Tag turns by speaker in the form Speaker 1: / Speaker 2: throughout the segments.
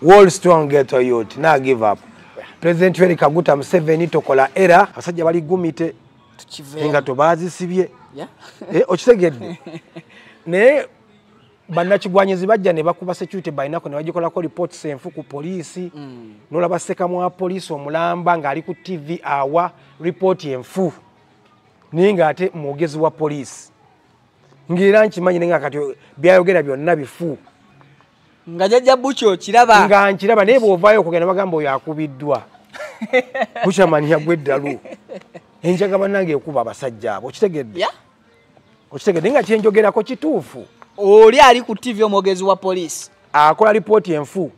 Speaker 1: Wall strong ghetto youth, na give up. President Yoweri Kaguta Museveni tokola era abasajja bali gumite nga tobazisibye. Okitegedde. Naye bannakigwanyizi bajja ne bakuba security bainako ne bagikolako reports enfu ku poliisi. N'olaba ssekamu wa poliisi omulamba ng'ali ku TV awa report enfu, naye ng'ate mwogezi wa poliisi, ng'era nkimanyi naye nga kati byayogera byonna bifu.
Speaker 2: Nga jjajja Buchi okiraba.
Speaker 1: Nga nkiraba, naye bw'ovaayo okugenda bagamba oyo akubiddwa. Buchaman yagwa eddalu. Enjaga bannange ekuba abasajja abo, okitegedde? Okitegedde nga kyenjogerako kituufu.
Speaker 2: Oli ali ku TV omwogezi wa poliisi
Speaker 1: akola lipooti enfu,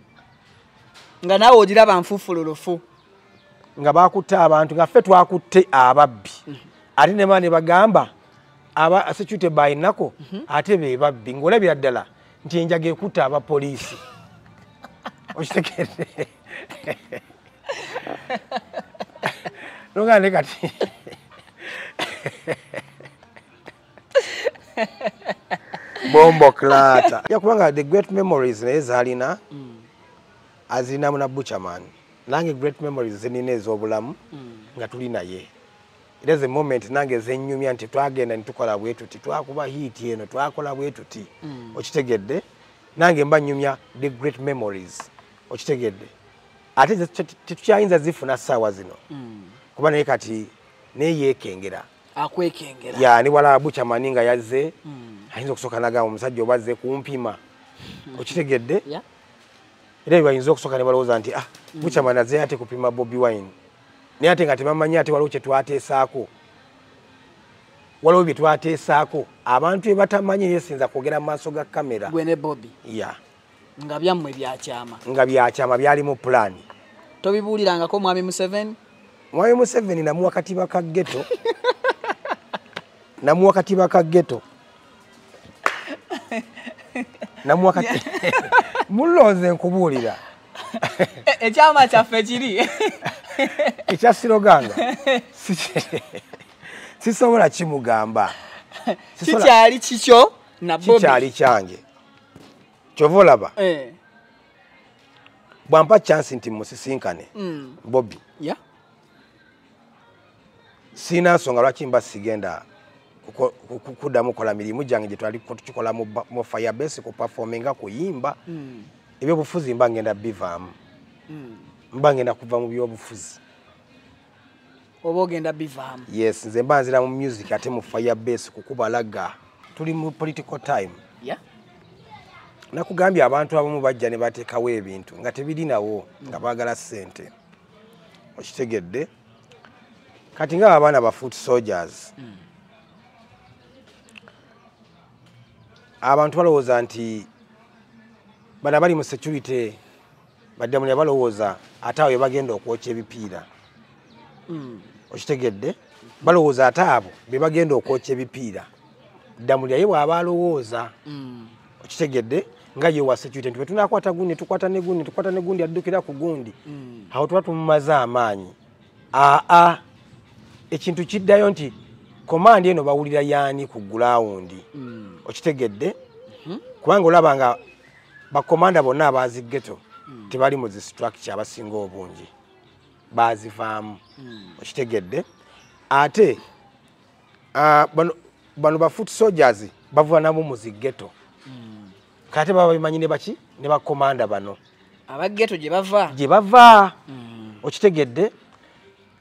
Speaker 2: nga naawe ogiraba nfufululufu,
Speaker 1: nga bakutte abantu, nga ffe twakutte ababbi. Ate ne ne bagamba aba security bayinako ate be babbi, ng'olabira ddala nti enjaga ekutta abapoliisi. Okitegedde? Nogande kati bombo klata. Ya kubanga the great memories naye zalina azirinamu na Buchaman. Nange great memories zenina ez'obulamu nga tuli naye. It is a moment nange zenyumya nti twagenda nitukola bwe tuti, twakuba hit eno, twakola bwe tuti. Okitegedde? Nange mba nyumya the great memories. Okitegedde? Ate tetukyayinza zifuna ssaawa zino. Kuba naye kati naye yeekengera.
Speaker 2: Akwekengera.
Speaker 1: Ya, ni wala Buchaman nga yazze. Ayinza okusooka n'agamba omusajja oba azze kumpima. Okitegedde? Era bayinza okusooka ne balowooza nti Buchaman azze ate kupima Bobi Wine. Naye ate nga tebamanyi ate waliwo kye twateesaako. Waliwo bye twateesaako. Abantu bye batamanyi naye sinza kwogera mu maaso ga kamera.
Speaker 2: Gwe ne Bobi.
Speaker 1: Ya.
Speaker 2: Nga byammwe byakyama.
Speaker 1: Nga byakyama byali mu pulaani.
Speaker 2: Tobibuulirangako Mwami Museveni?
Speaker 1: Mwami Museveni namuwa katiba ka ghetto. Namuwa katiba ka ghetto. Namuwa kati mulonze nkubuulira.
Speaker 2: Ekyama kyaffe kiri.
Speaker 1: Ekya siroganga. Sisobola kimugamba.
Speaker 2: Kikyali kikyo na Bobi.
Speaker 1: Kikyali kyange. Kyova olaba. Bwampa chance nti musisinkane. Bobi. Sina nsonga lwaki mba sigenda kuddamu kola mirimu gyange gye twali tukikola mu Firebase, ku performinga, kuyimba. Ebyobufuzi mba ngenda bivaamu. Mba ngenda kuva mu byobufuzi.
Speaker 2: Oba ogenda bivaamu.
Speaker 1: Yes, nze mba nzira mu music ate mu Firebase kukubalaga. Tuli mu political time. Nakugambye abantu abamu bajja ne bateekawo ebintu nga tebirinawo, nga baagala ssente. Okitegedde? Kati nga abaana ba foot soldiers. Abantu balowooza nti bano abali mu security baddamu ne balowooza ate abo be bagenda okwokya ebipiira. Okitegedde? Balowooza ate abo be bagenda okwokya ebipiira. Ddamu lyaye bw'aba alowooza. Okitegedde? Nga ye wa security nti bwe tunaakwata gundi, tukwata ne gundi, tukwata ne gundi, addukira ku gundi. Awo tuba tumumaze amaanyi. Aa, ekintu kiddayo nti komandi eno bawulira yaani ku gulawundi. Okitegedde? Kubanga olaba nga bakomanda bonna abaazi ghetto tebali mu zi structure abasinga obungi. Baazivaamu. Okitegedde? Ate bano ba foot soldiers bavuba nabo mu zi ghetto. Kati baba bimanyi ne baki ne bakomanda bano.
Speaker 2: Aba ghetto gye bava.
Speaker 1: Gye bava. Okitegedde?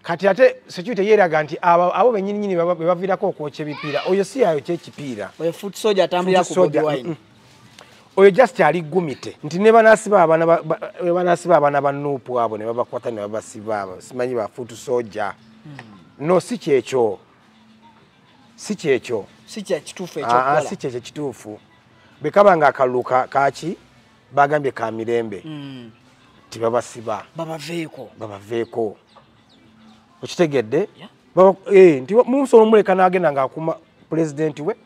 Speaker 1: Kati ate security yeeraga nti abo bennyini be baviirako okwokya ebipiira. Oyo si ayokya ekipiira.
Speaker 2: Oyo foot soldier atambulira ku Bobi Wine.
Speaker 1: Oyo just ali gumite. Nti ne banaasiba abaana banaasiba abaana ba NUP abo ne babakwata ne babasiba abo. Simanyi ba foot soldier. No, si kyekyo. Si kyekyo.
Speaker 2: Si kye kituufu ekyokukola.
Speaker 1: Si kyekyo kituufu. Bwe kaba nga akalulu kaaki bagambye ka mirembe. Tibabasiba.
Speaker 2: Babaveeko.
Speaker 1: Babaveeko. Okitegedde? Nti musobola omuleka n'agenda ng'akuma pulezidenti we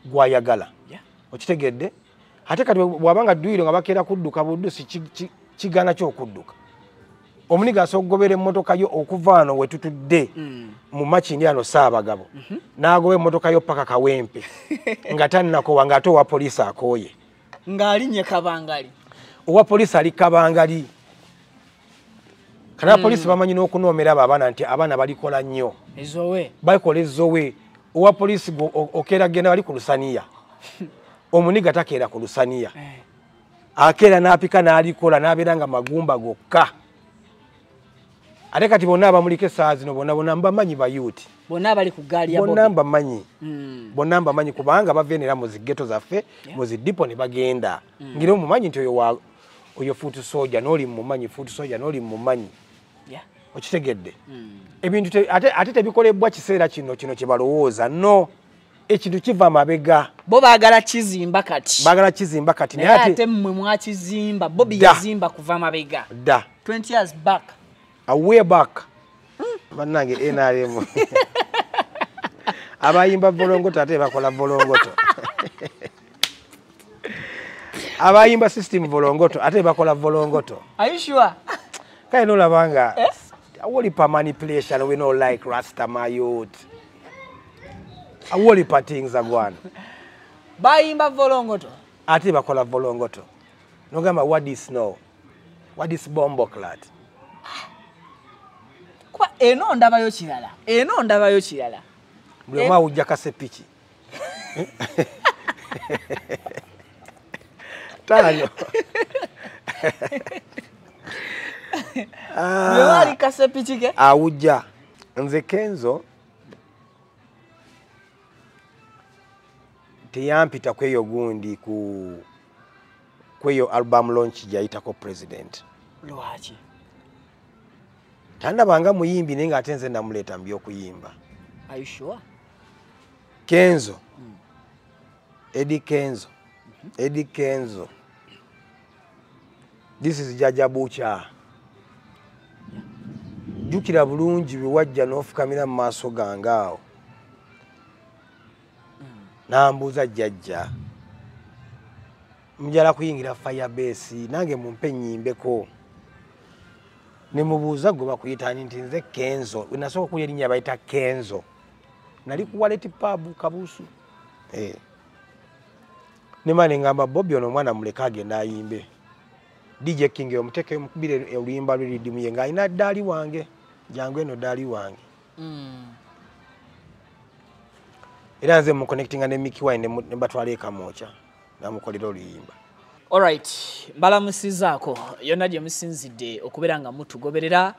Speaker 1: gw'ayagala. Okitegedde? Ate kati bw'aba nga dduyiro nga bakeera kudduka buddusi kigaana ky'okudduka. Omuniga asobola okugobera emmotoka yo okuva wano we tutudde mu Makindye ano Ssaabagabo. N'agoba emmotoka yo paka Kawempe nga tannakowa ng'ate owa poliisi akooye.
Speaker 2: Ng'alinnye kabangali.
Speaker 1: Owa poliisi ali Kabangali. Kana poliisi bamanyi n'okunoomera abo abaana nti abaana balikola nnyo.
Speaker 2: Ezowe.
Speaker 1: Bakola ezowe. Owa poliisi okeera genda bali ku lusaniya. Omuniga takeera ku lusaniya. Akeera n'apika n'alikola n'abeera nga magumba gokka. Ate kati bonna abamuliko essaawa zino bonna bonna mbamanyi bayuti.
Speaker 2: Bonna bali ku ggaali ya Bobi.
Speaker 1: Bonna mbamanyi. Bonna mbamanyi kubanga bava mu zi ghetto zaffe, mu zi depot ne bagenda. Ngira omumanyi nti oyo oyo foot soldier n'oli mumanyi, foot soldier n'oli mumanyi. Okitegedde. Ebintu ate tebikolebwa kiseera kino kino kye balowooza. No, ekintu kiva mabega.
Speaker 2: Bo baagala kizimba kati.
Speaker 1: Baagala kizimba kati.
Speaker 2: Naye ate mmwe mwakizimba. Bobi yazimba kuva mabega.
Speaker 1: Da.
Speaker 2: 20 years back.
Speaker 1: A way back. Bannange NRM. Abayimba volongoto ate bakola volongoto. Abayimba system volongoto ate bakola volongoto.
Speaker 2: Are you sure?
Speaker 1: Kale nolabanga. Awolipa manipulation, we no like Rasta mayot. Awolipa things agwana.
Speaker 2: Bayimba volongoto.
Speaker 1: Ate bakola volongoto. Nogamba what is no? What is bombo clat?
Speaker 2: Kuba eno ndabayo kirala. Eno ndabayo kirala.
Speaker 1: Buli omu awujja kasepiki. Tano.
Speaker 2: Buli kasepiki ke?
Speaker 1: Awujja. Nze Kenzo teyampita kweyo gundi ku kweyo album launch gyayitako president.
Speaker 2: Lwaki?
Speaker 1: Tandabanga muyimbi naye ng'ate nze namuleeta mu by'okuyimba.
Speaker 2: Are you sure?
Speaker 1: Kenzo. Eddie Kenzo. Eddie Kenzo. This is Jaja Bucha. Jjukira bulungi bwe wajja n'ofukamira mu maaso gange awo. Nambuuza jjajja. Njala kuyingira Firebase nange mumpe nnyimbeko. Ne mubuuza gwe bakuyita ani nti nze Kenzo. Nasooka okulya erinnya bayita Kenzo. Nali ku Wallet Pub Kabuusu. Ne mane ngamba Bobi ono omwana muleke agende ayimbe. DJ King omuteeke mukubire oluyimba lwe ridimu ye ng'alina ddaali wange. Jangu eno ddaali wange. Era nze muconnectinga ne Mickey Wine ne batwala e Kamwokya namukolera oluyimba.
Speaker 2: Alright, mbalamusizaako yonna gye musinzidde okubeera nga mutugoberera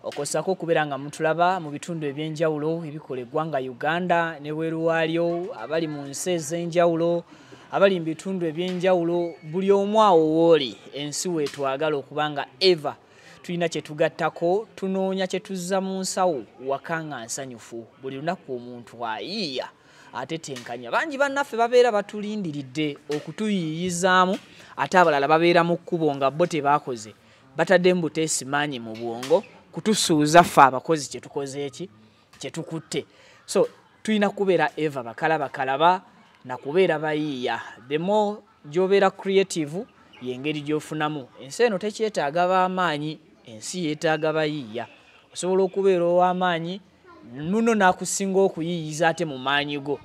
Speaker 2: okosaako okubeera nga mutulaba mu bitundu ebyenjawulo ebikola eggwanga Uganda ne bweru waalyo, abali mu nsi ez'enjawulo, abali mu bitundu ebyenjawulo, buli omu awo w'oli ensi weetwagala okuba nga eva tulina kye tugattako, tunoonya kye tuzza mu nsawo waka nga nsanyufu. Buli lunaku omuntu ayiiya atetenkanya. Bangi bannaffe babeera batulindiridde okutuyiiyizaamu, ate abalala babeera mu kkubo nga bo tebaakoze, batadde mbuteesi maanyi mu bwongo kutusuuza ffe abakozi kye tukoze eki kye tukutte. So tulina kubeera eva bakalabakalaba na kubeera bayiiya. The more gy'obeera creative y'engeri gy'ofunamu. Ensi eno tekyetaaga b'amaanyi, ensi yeetaaga bayiiya. Osobola okubeera ow'amaanyi muno n'akusinga okuyiiyiza ate mu maanyi go,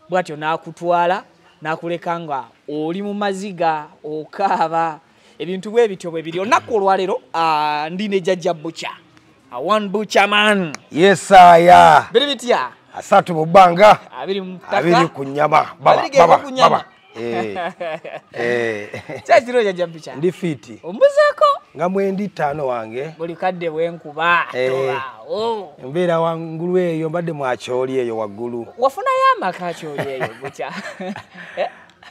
Speaker 2: bw'atyo n'akutwala n'akuleka nga oli mu maziga okaaba. Ebintu bwe bityo bwe biri. Olunaku olwaleero ndi ne Jjajja Bucha, a one butcher man.
Speaker 1: Yes sir.
Speaker 2: Biri bitya?
Speaker 1: 3 mu bbanga,
Speaker 2: 2 mu ttaka,
Speaker 1: 2 ku nnyama. Baba baba baba.
Speaker 2: Kyakiro Jjajja Bucha?
Speaker 1: Ndi fiti.
Speaker 2: Ombuzaako?
Speaker 1: Nga 95 wange.
Speaker 2: Buli kadde bwenkuba tolaawo.
Speaker 1: Mbeera waggulu eyo, mbadde mu Acholi eyo waggulu.
Speaker 2: Wafunayo amaka Acholi eyo Bucha?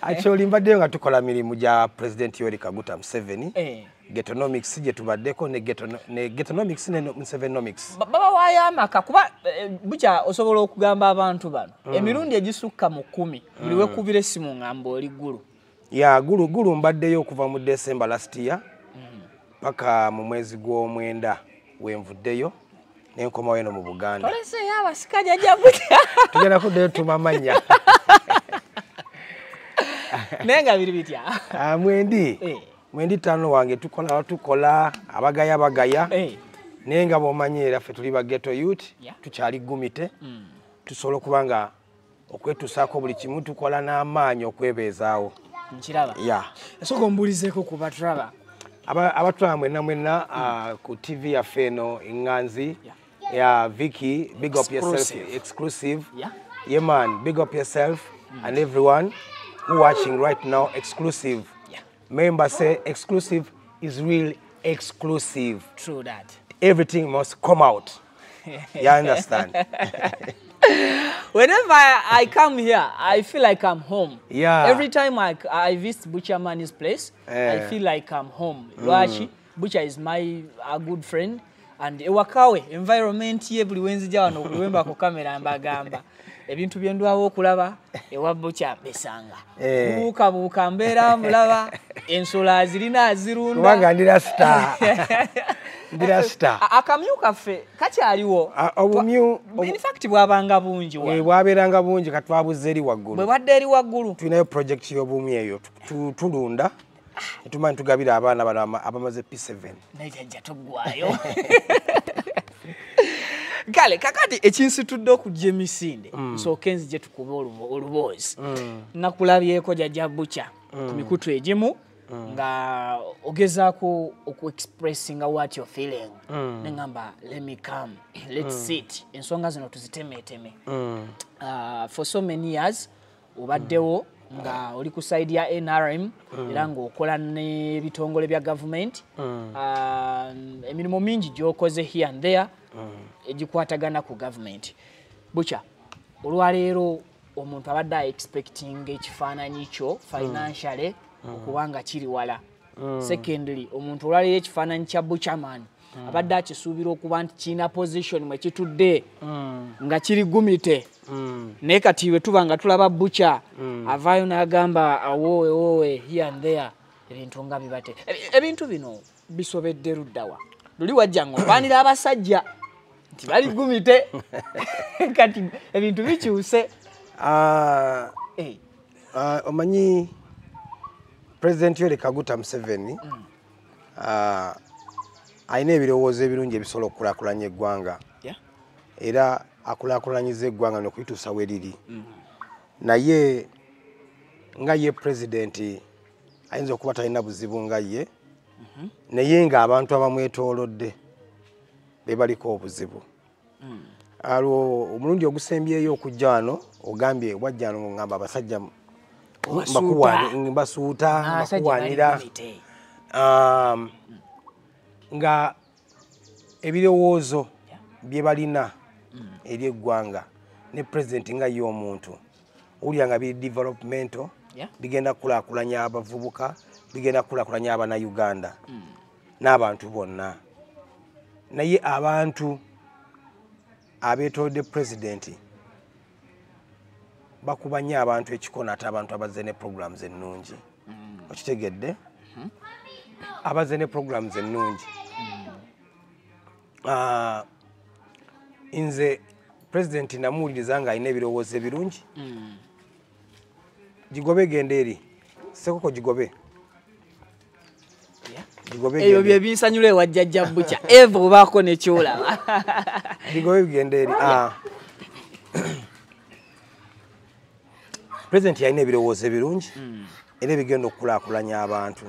Speaker 1: Acholi mbaddeyo nga tukola mirimu gya President Yoweri Kaguta Museveni. Ghettonomics gye tubaddeko ne Ghettonomics ne Musevenomics.
Speaker 2: Baba waayo amaka kuba Bucha osobola okugamba abantu bano emirundi egisukka mu 10 buli wekubira essimu ngamba oli Gulu.
Speaker 1: Ya Gulu Gulu mbaddeyo okuva mu December last year paka mu mwezi gw'omwenda wenvuddeyo nenkomawo eno mu Buganda.
Speaker 2: Toleseeyo abasika Jjajja Bucha.
Speaker 1: Tugenda kuddayo tumamanya.
Speaker 2: Naye nga biri bitya?
Speaker 1: Mwendi. Mwendi 5 wange tukola abagaya bagaya. Naye nga bw'omanyi era ffe tuli ba ghetto youth, tukyali gumite. Tusobola okuba nga okwetuusaako buli kimu tukola n'amaanyi okwebeezaawo.
Speaker 2: Nkiraba.
Speaker 1: Yeah.
Speaker 2: Sooka ombuulizeeko ku batulaba.
Speaker 1: Abatulaba mwenna mwenna ku TV yaffe eno eŋŋanzi ya Vicky, big up yourself, exclusive. Yeah man, big up yourself and everyone who watching right now, exclusive. Member say exclusive is real exclusive.
Speaker 2: True that.
Speaker 1: Everything must come out. You understand?
Speaker 2: Whenever I come here, I feel like I'm home.
Speaker 1: Yeah.
Speaker 2: Every time I visit Butcher Man's place, I feel like I'm home. Lwaki, Butcher is my a good friend. And ewakawe environment ye buli wenzija wano buli wemba ku kamera mbagamba ebintu bye ndwawo okulaba ewa Butcher besanga buuka buuka mbeera mulaba ensolo azirina azirunda
Speaker 1: kubanga ndira star ndira star.
Speaker 2: Akamyu kaffe kakyaliwo
Speaker 1: obumyu
Speaker 2: in fact bwabanga bungi wa
Speaker 1: bwabeeranga bungi katwabuze eri waggulu
Speaker 2: bwe badde eri waggulu
Speaker 1: tulinayo project y'obumyu eyo tulunda tumanyi tugabira abaana bano abamaze P7
Speaker 2: naye jajja toggwayo. Kale kakati ekinsitudde okujja emisinde nsooke nzije tukube oluboozi. Nakulabyeko jajja Butcher ku mikutu egimu nga ogezaako okuexpressinga what you're feeling. Nengamba let me come, let's sit, ensonga zino tuzitemeeteme. For so many years obaddewo nga oli ku side ya NRM era ng'okola n'ebitongole bya government. Emirimu mingi gy'okoze here and there egikwatagana ku government. Butcher, olwaleero omuntu abadde expecting ekifaananyi kyo financially okubanga kiri wala. Secondly, omuntu olwaleero ekifaananyi kya Butcherman abadde akisuubira okuba nti kirina position mwe kitudde nga kiri gumite. Naye kati bwe tuba nga tulaba Butcher avaayo n'agamba awoowe woowe here and there ebintu nga bibate. Ebintu bino bisobedde luddawa? Luli wajja ng'olwanira abasajja nti bali gumite kati ebintu bikyuse.
Speaker 1: Omanyi President Yoweri Kaguta Museveni alina ebirowoozo ebirungi ebisobola okukulaakulanya eggwanga. Era akulaakulanyiza eggwanga n'okuyituusa we liri. Naye nga ye pulezidenti ayinza okuba talina buzibu nga ye, naye ng'abantu abamwetoolodde be baliko obuzibu. Alwo omulundi ogusembyeyo okujja wano ogambye wajja wano ng'amba abasajja mbasuuta bakuwaanira nga ebirowoozo bye balina eri eggwanga ne pulezidenti nga ye omuntu owulira nga biri developmental, bigenda kukulaakulanya abavubuka, bigenda kukulaakulanya Abannayuganda n'abantu bonna. Naye abantu abeetoolodde pulezidenti bakuba nnyo abantu ekikono ate abantu abazze ne programs ennungi. Okitegedde? Abazze ne programs ennungi. Nze pulezidenti namuwuliriza ng'alina ebirowoozo ebirungi. Gigobe genda eri sekoko gigobe.
Speaker 2: Ebyo bye binsanyula ewa jjajja Butcher eva obaako nekyolaba.
Speaker 1: Gigobe genda eri. Pulezidenti yalina ebirowoozo ebirungi era ebigenda okukulaakulanya abantu.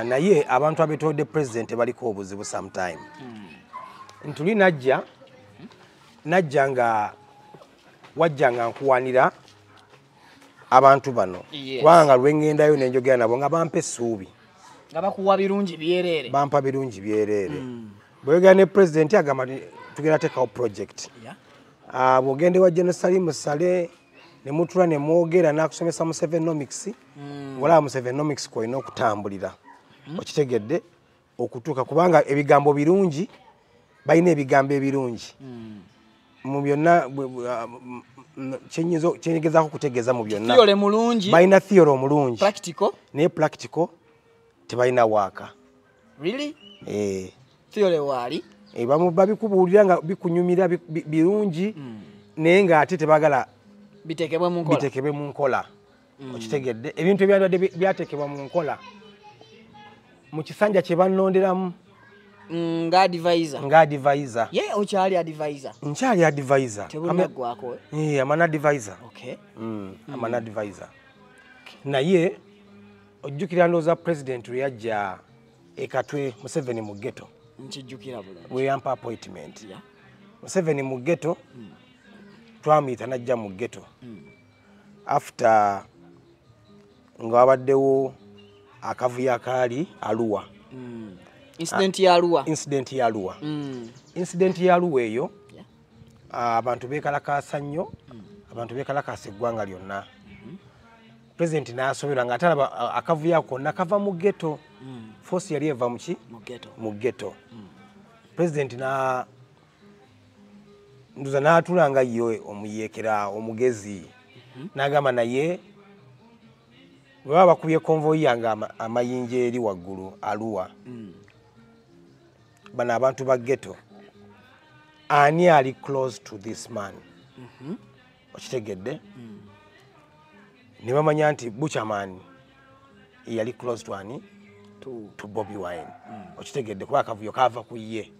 Speaker 1: Naye abantu abeetoolodde pulezidenti baliko obuzibu sometime. Ntuli najja nga wajja nga nkuwanira abantu bano. Kubanga lwe ŋŋendayo ne njogera nabo nga bampa essuubi.
Speaker 2: Nga bakuwa birungi byereere.
Speaker 1: Bampa birungi byereere. Bw'oyogera ne pulezidenti agamba tugenda teekawo project. Bw'ogenda ewa General Salim Saleh ne mutula ne mwogera n'akusomesa Musevenomics, ng'olaba Musevenomics kw'olina okutambulira. Okitegedde okutuuka kubanga ebigambo birungi, balina ebigambo ebirungi. Mu byonna kyengezaako kutegeeza mu byonna.
Speaker 2: Theory mulungi.
Speaker 1: Balina theory omulungi.
Speaker 2: Practical.
Speaker 1: Naye practical tebalina waaka.
Speaker 2: Really? Theory waali?
Speaker 1: Babikubuulira nga bikunyumira birungi naye ng'ate tebaagala
Speaker 2: bitekebwe mu nkola.
Speaker 1: Bitekebwe mu nkola. Okitegedde ebintu ebyandibadde byatekebwa mu nkola mu kisanja kye bannonderamu
Speaker 2: nga advisor.
Speaker 1: Nga advisor.
Speaker 2: Ye okyali advisor.
Speaker 1: Nkyali advisor.
Speaker 2: Tebunaggwako.
Speaker 1: I'm an advisor.
Speaker 2: Okay.
Speaker 1: I'm an advisor. Naye Ojjukira ndowooza president lwe yajja ekatwe Museveni mu ghetto.
Speaker 2: Nkijjukira bulungi.
Speaker 1: We yampa appointment. Museveni mu ghetto, twamuyita n'ajja mu ghetto. After nga wabaddewo akavuyo akaali Arua.
Speaker 2: Incident ya Arua.
Speaker 1: Incident ya Arua. Incident ya Arua eyo, abantu beekalakaasa nnyo, abantu beekalakaasa eggwanga lyonna. President n'asoberwa nga atalaba akavuyo ako konna kava mu ghetto. Force yali eva mu ki?
Speaker 2: Mu ghetto.
Speaker 1: Mu ghetto. President na nduza n'atula nga ye omuyeekera omugezi. N'agamba naye bwe baba bakubye convoy yange amayinja eri waggulu Arua. Bano abantu ba ghetto, ani ali close to this man? Okitegedde? Ne bamanya nti Buchaman yali close to ani? To Bobi Wine. Okitegedde kuba akavuyo kava ku ye.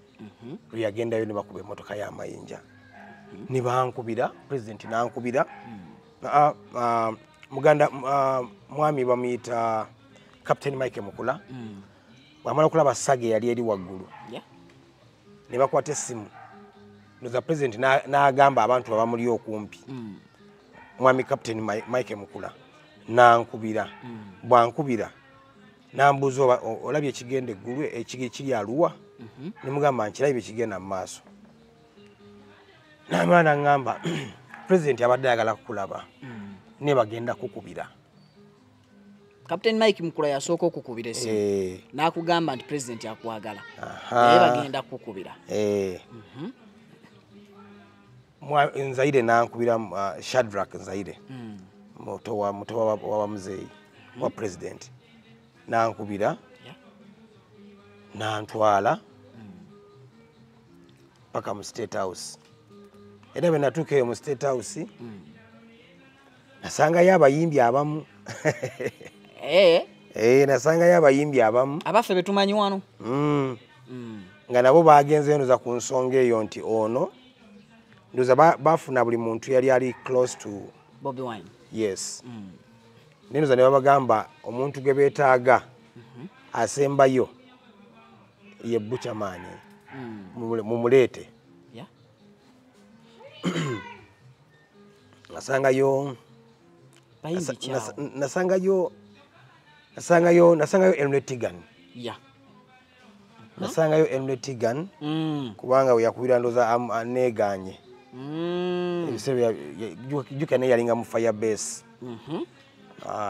Speaker 1: Lwe yagendayo ne bakuba emmotoka y'amayinja. Ne bankubira, president n'ankubira. Muganda mwami bamuyita Captain Mike Mukula. Bw'amala okulaba sage yali eri waggulu. Ne bakwata essimu. Ndoza president n'agamba abantu abamuli okumpi. Mwami Captain Mike Mukula n'ankubira. Bw'ankubira n'ambuuza olabye ekigenda eggulu ekiri Arua? Ne mugamba nkirabye ekigenda mu maaso. N'amala n'aŋŋamba president abadde ayagala kukulaba. Ne bagenda kukubira.
Speaker 2: Captain Mike Mukula yasooka okukubira essimu. N'akugamba nti president akwagala. Naye bagenda kukubira.
Speaker 1: Nzaire n'ankubira, Shadrack Nzaire. Muto wa muzeeyi wa president. N'ankubira. N'antwala paka mu State House. Era bwe natuuka eyo mu State House, nasangayo abayimbi abamu. Nasangayo abayimbi abamu.
Speaker 2: Abaffe be tumanyi wano.
Speaker 1: Nga nabo bagenzeyo ndoza ku nsonga eyo nti ono ndoza bafuna buli muntu yali ali close to
Speaker 2: Bobi Wine.
Speaker 1: Yes. Ndoza ne babagamba omuntu gwe beetaaga asembayo ye Buchaman. Mumuleete. Nasangayo nasangayo Henry Tigan. Nasangayo Henry Tigan kubanga we yakubira ndoza aneganye. Ebisebe jjuka naye yalinga mu Firebase.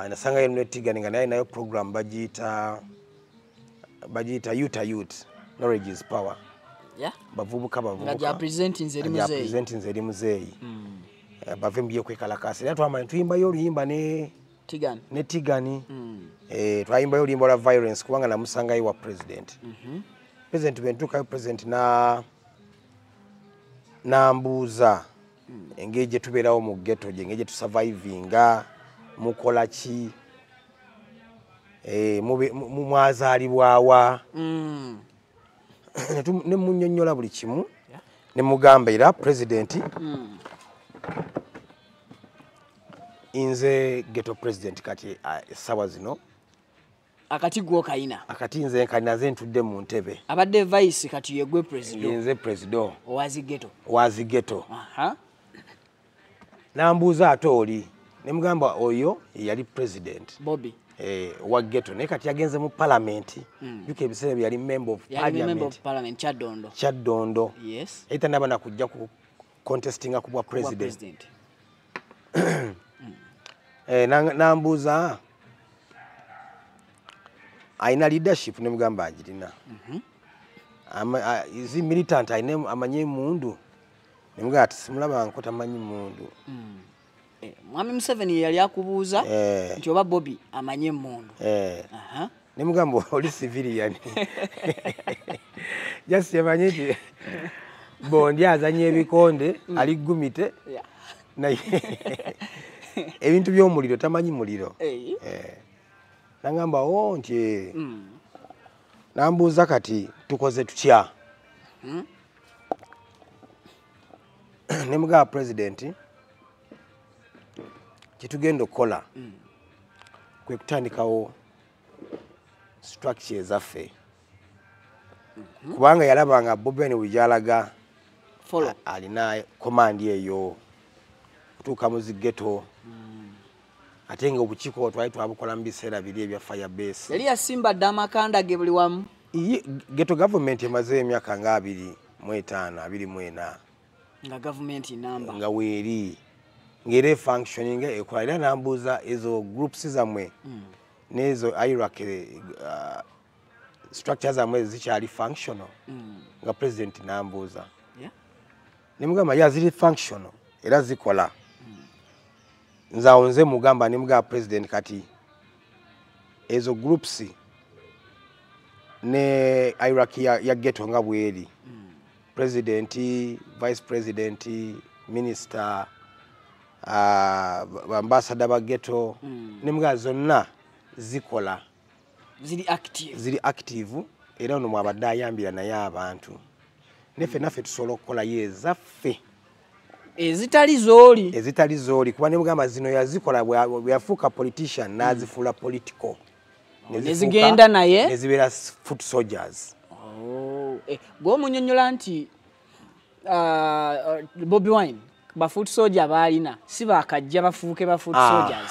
Speaker 1: Nasangayo Henry Tigan nga naye nayo program bagiyita Yuta Youth, Knowledge is Power. Bavubuka
Speaker 2: Nga gya presenting eri muzeeyi.
Speaker 1: Presenting eri muzeeyi. Bave mu byokwekalakaasa. Era twamanya tuyimbayo oluyimba ne
Speaker 2: Tigani.
Speaker 1: Ne Tigani. Twayimbayo oluyimba lwa violence kubanga namusangayo wa president. President bwe ntuukayo president n'ambuuza engeri gye tubeerawo mu ghetto, engeri gye tusurvivinga, mukola ki, mwazaalibwa. Ne munnyonnyola buli kimu, ne mugamba era president nze ghetto president kati essaawa zino.
Speaker 2: Akati gwo kayina.
Speaker 1: Akati nze nkalina nze ntudde mu ntebe.
Speaker 2: Abadde vice kati ye gwe president.
Speaker 1: Nze president.
Speaker 2: Owazi ghetto.
Speaker 1: Owazi ghetto. N'ambuuza ate oli. Ne mugamba oyo yali president.
Speaker 2: Bobby.
Speaker 1: Wa ghetto naye kati yagenze mu parliament. Jjuka ebiseera bye yali member of
Speaker 2: Yali
Speaker 1: parliament.
Speaker 2: Member of parliament Kyaddondo.
Speaker 1: Kyaddondo.
Speaker 2: Yes.
Speaker 1: Yali tannaba na kujja ku contestinga ku bwa president. N'ambuuza alina leadership ne mugamba agirina. Is he militant alina amanyi emmundu? Ne mugamba ati simulaba nko tamanyi mmundu.
Speaker 2: Mwami Museveni yali akubuuza nti oba Bobi amanyi emmundu.
Speaker 1: Ne mugamba oli civilian. Just yamanyi nti Bondi azannya ebikonde ali gumite. Naye ebintu by'omuliro tamanyi muliro. Nangamba o nti nambuuza kati tukoze tutya? Ne mugamba president kyetugenda okukola kwe kutandikawo structure ezaffe. Kubanga yalabanga Bobi Wine bw'alaga alina command eyo kutuuka mu zi ghetto. Ate nga obukiiko twali twabukola mu biseera biri ebya fire base.
Speaker 2: Yali yasimba dda amakanda ge buli wamu.
Speaker 1: Ghetto government emaze emyaka nga 25, 24
Speaker 2: nga government namba
Speaker 1: nga weeri ngere functioning ekola. Era nambuuza ezo groups zammwe n'ezo hierarchy structures zammwe zikyali functional? Nga president nambuuza, nemugamba ya ziri functional era zikola. Nze awo nze mugamba, nemugamba president kati ezo groups ne hierarchy ya ghetto nga bweri, president, vice president, minister, ambassador ba ghetto, nemugamba zonna zikola,
Speaker 2: ziri active,
Speaker 1: ziri active. Era ono mwabadde ayambira naye abantu neffe naffe tusobola okukolayo ezaffe
Speaker 2: ezitali zooli,
Speaker 1: ezitali zooli. Kuba nemugamba zino yazikola bwe yafuuka politician n'azifuula political,
Speaker 2: nezigenda naye
Speaker 1: nezibeera foot soldiers.
Speaker 2: Gwomunyonyola nti Bobi Wine ba foot soldier baalina si bakajja bafuuke ba foot soldiers,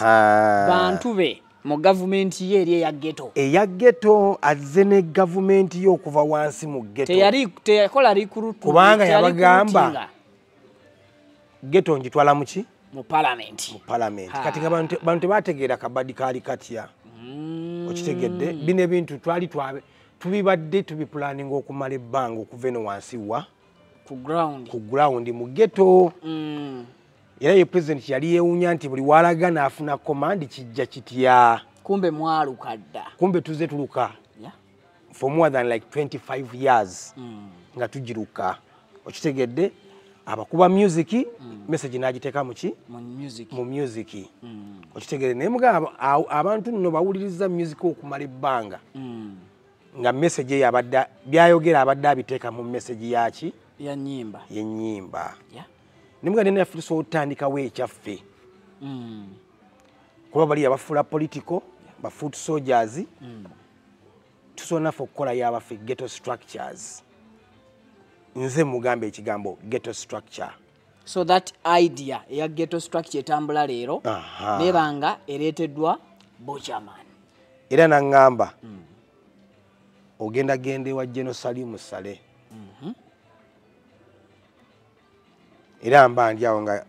Speaker 2: bantu be mu gavumenti ye eri eya ghetto,
Speaker 1: eya ghetto azze ne gavumenti ye okuva wansi mu ghetto.
Speaker 2: Teyakola recruit,
Speaker 1: kubanga yabagamba ghetto ngitwala muki
Speaker 2: mu parliament,
Speaker 1: mu parliament. Kati nga bantu tebategeera kabadi kaali katya. Okitegedde? Bino ebintu twali tubibadde tubipulaninga okumala ebbanga okuva eno wansi wa
Speaker 2: ku ground,
Speaker 1: ku ground mu ghetto. Era ye president yali yeewuunya nti buli walaga n'afuna command kijja kitya,
Speaker 2: kumbe mwaluka dda,
Speaker 1: kumbe tuze tuluka for more than like 25 years nga tugiruka. Okitegedde? Abakuba music message n'agiteeka muki
Speaker 2: mu
Speaker 1: music. Okitegedde? Naye mugamba abantu nno bawuliriza music okumala ebbanga nga message eyo abadde byayogera abadde abiteeka mu message yaki
Speaker 2: ya nnyimba,
Speaker 1: yennyimba. Nemugamba naffe tusobola otandikawo ekyaffe, kuba bali abafuula political ba foot soldiers, tusobola naffe okukolayo abaffe ghetto structures. Nze mugamba ekigambo ghetto structure.
Speaker 2: So that idea eya ghetto structure etambula leero nebanga ereeteddwa Buchaman.
Speaker 1: Era naŋŋamba ogenda genda ewa General Salim Saleh. Era mba ndi awo nga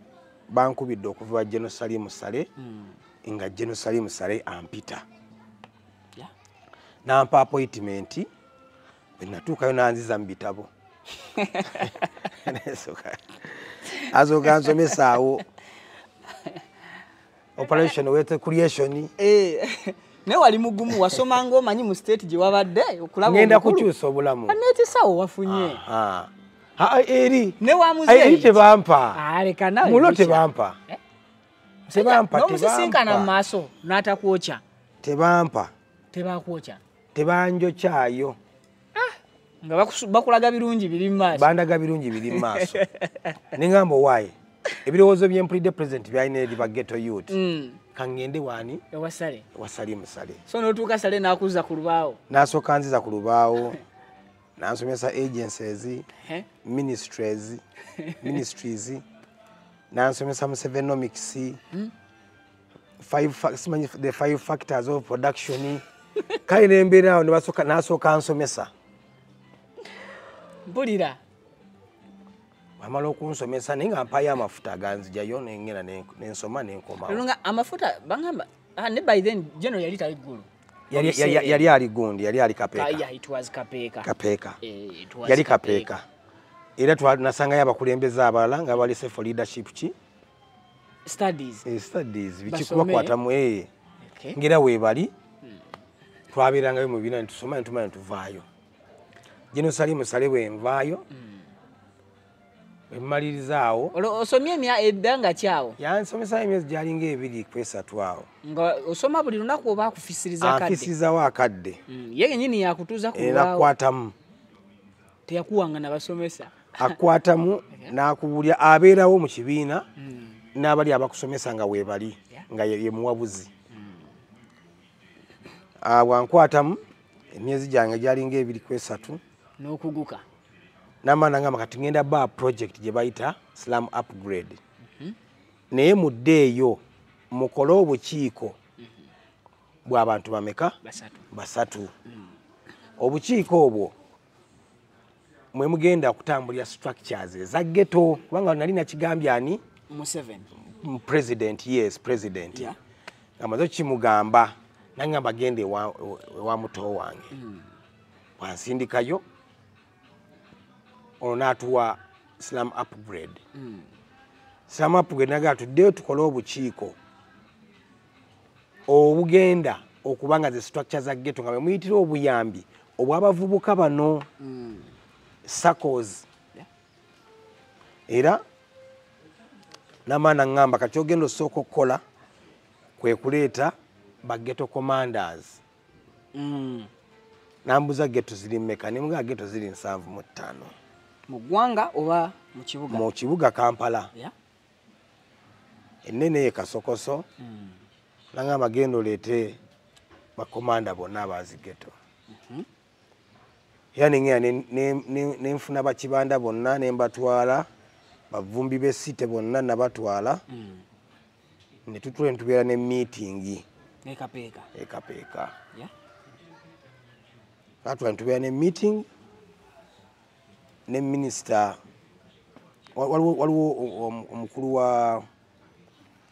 Speaker 1: bankubidde okuva wa General Salim Saleh, nga General Salim Saleh ampita, nampa appointment. Bwe natuukayo nanziza mu bitabo, asooka nsomesa awo operation wealth creation.
Speaker 2: Naye wali mugumu, wasomanga omanyi mu state gye wabadde okulaba
Speaker 1: ngenda kukyusa obulamu.
Speaker 2: N'ekisawo wafunye
Speaker 1: eri
Speaker 2: ne wa
Speaker 1: eri tebampa,
Speaker 2: aleka nawe
Speaker 1: mulo tebampa, tebampa,
Speaker 2: n'omusisinkana mu maaso n'atakwokya,
Speaker 1: tebampa,
Speaker 2: tebakwokya,
Speaker 1: tebanjokyayo
Speaker 2: nga bakulaga birungi biri mu maaso,
Speaker 1: bandaga birungi biri mu maaso. Nengamba owaaye ebirowoozo byempulidde president byalina eri ba ghetto youth, kangende wani
Speaker 2: ewa Saleh,
Speaker 1: ewa Salim Saleh.
Speaker 2: So n'otuuka Saleh n'akuzza ku lubaawo,
Speaker 1: n'asooka nziza ku lubaawo, n'ansomesa agencies, ministries, n'ansomesa Musevenomics, the 5 factors of production. Kale nembeera awo n'asooka ansomesa.
Speaker 2: Mpulira
Speaker 1: amala okunsomesa naye nga mpayo amafuta aganzijayo nengenda nensoma nenkomawo.
Speaker 2: Nga amafuta bangamba ne by then General yali tali ggulu,
Speaker 1: yali ali gundi, yali ali Kapeeka.
Speaker 2: Yeah, it was Kapeeka.
Speaker 1: Kapeeka.
Speaker 2: It was
Speaker 1: yali Kapeeka. Era nasangayo abakulembeze abalala nga balese for leadership ki
Speaker 2: studies,
Speaker 1: studies biki kubakwatamu ngera weebali twabeerangayo mu bibiina netusoma netumala netuvaayo. General Salim Saleh bwe nvaayo emmaliriza awo.
Speaker 2: Osomye ebbanga kyawo?
Speaker 1: Yansomesa emyezi gyalinga 2 ku 3 awo.
Speaker 2: Nga osoma buli lunaku oba akufisiriza akadde?
Speaker 1: Afisirizawo akadde.
Speaker 2: Ye yennyini yakutuuza ku lubaawo?
Speaker 1: Era akwatamu.
Speaker 2: Teyakuwanga na basomesa?
Speaker 1: Akwatamu n'akubulya, abeerawo mu kibiina n'abali abakusomesa nga weebali, nga ye muwabuzi. Bwankwatamu Emyezi gyange gyalinga 2 ku 3.
Speaker 2: N'okuguka.
Speaker 1: N'amaana ngamba kati ngenda ba project gye bayita slum upgrade, naye muddeeyo mukole obukiiko bw'abantu bameka?
Speaker 2: Basatu.
Speaker 1: Basatu. Obukiiko obwo mwe mugenda okutambulira structures eza ghetto, kubanga nali nakigambye ani?
Speaker 2: Museveni.
Speaker 1: President, yes, president. Nga maze okimugamba, nangamba genda ewa muto wange. Bwansindikayo ono n'atuwa slum upgrade. Slum upgrade nagaa tuddeyo tukole obukiiko obugenda okuba nga ze structure za ghetto, nga bwemuyitira obuyambi obw'abavubuka bano, SACCOs. Era namaana ŋŋamba kati ogenda osooka okukola kwe kuleeta ba ghetto commanders. Nambuza ghetto ziri mmeka, nemugaa ghetto ziri 75.
Speaker 2: Mu ggwanga oba mu kibuga?
Speaker 1: Mu kibuga Kampala. Ennene ye Kasokoso. Nangamba genda oleete bakomanda bonna abazi ghetto. Era nengenda nenfuna bakibanda bonna nembatwala, bavumbi b'esite bonna nabatwala, ne tutula ne tubeera ne meeting.
Speaker 2: Ekapeeka.
Speaker 1: Ekapeeka. Batwala ne tubeera ne meeting ne minisita, waliwo omukulu wa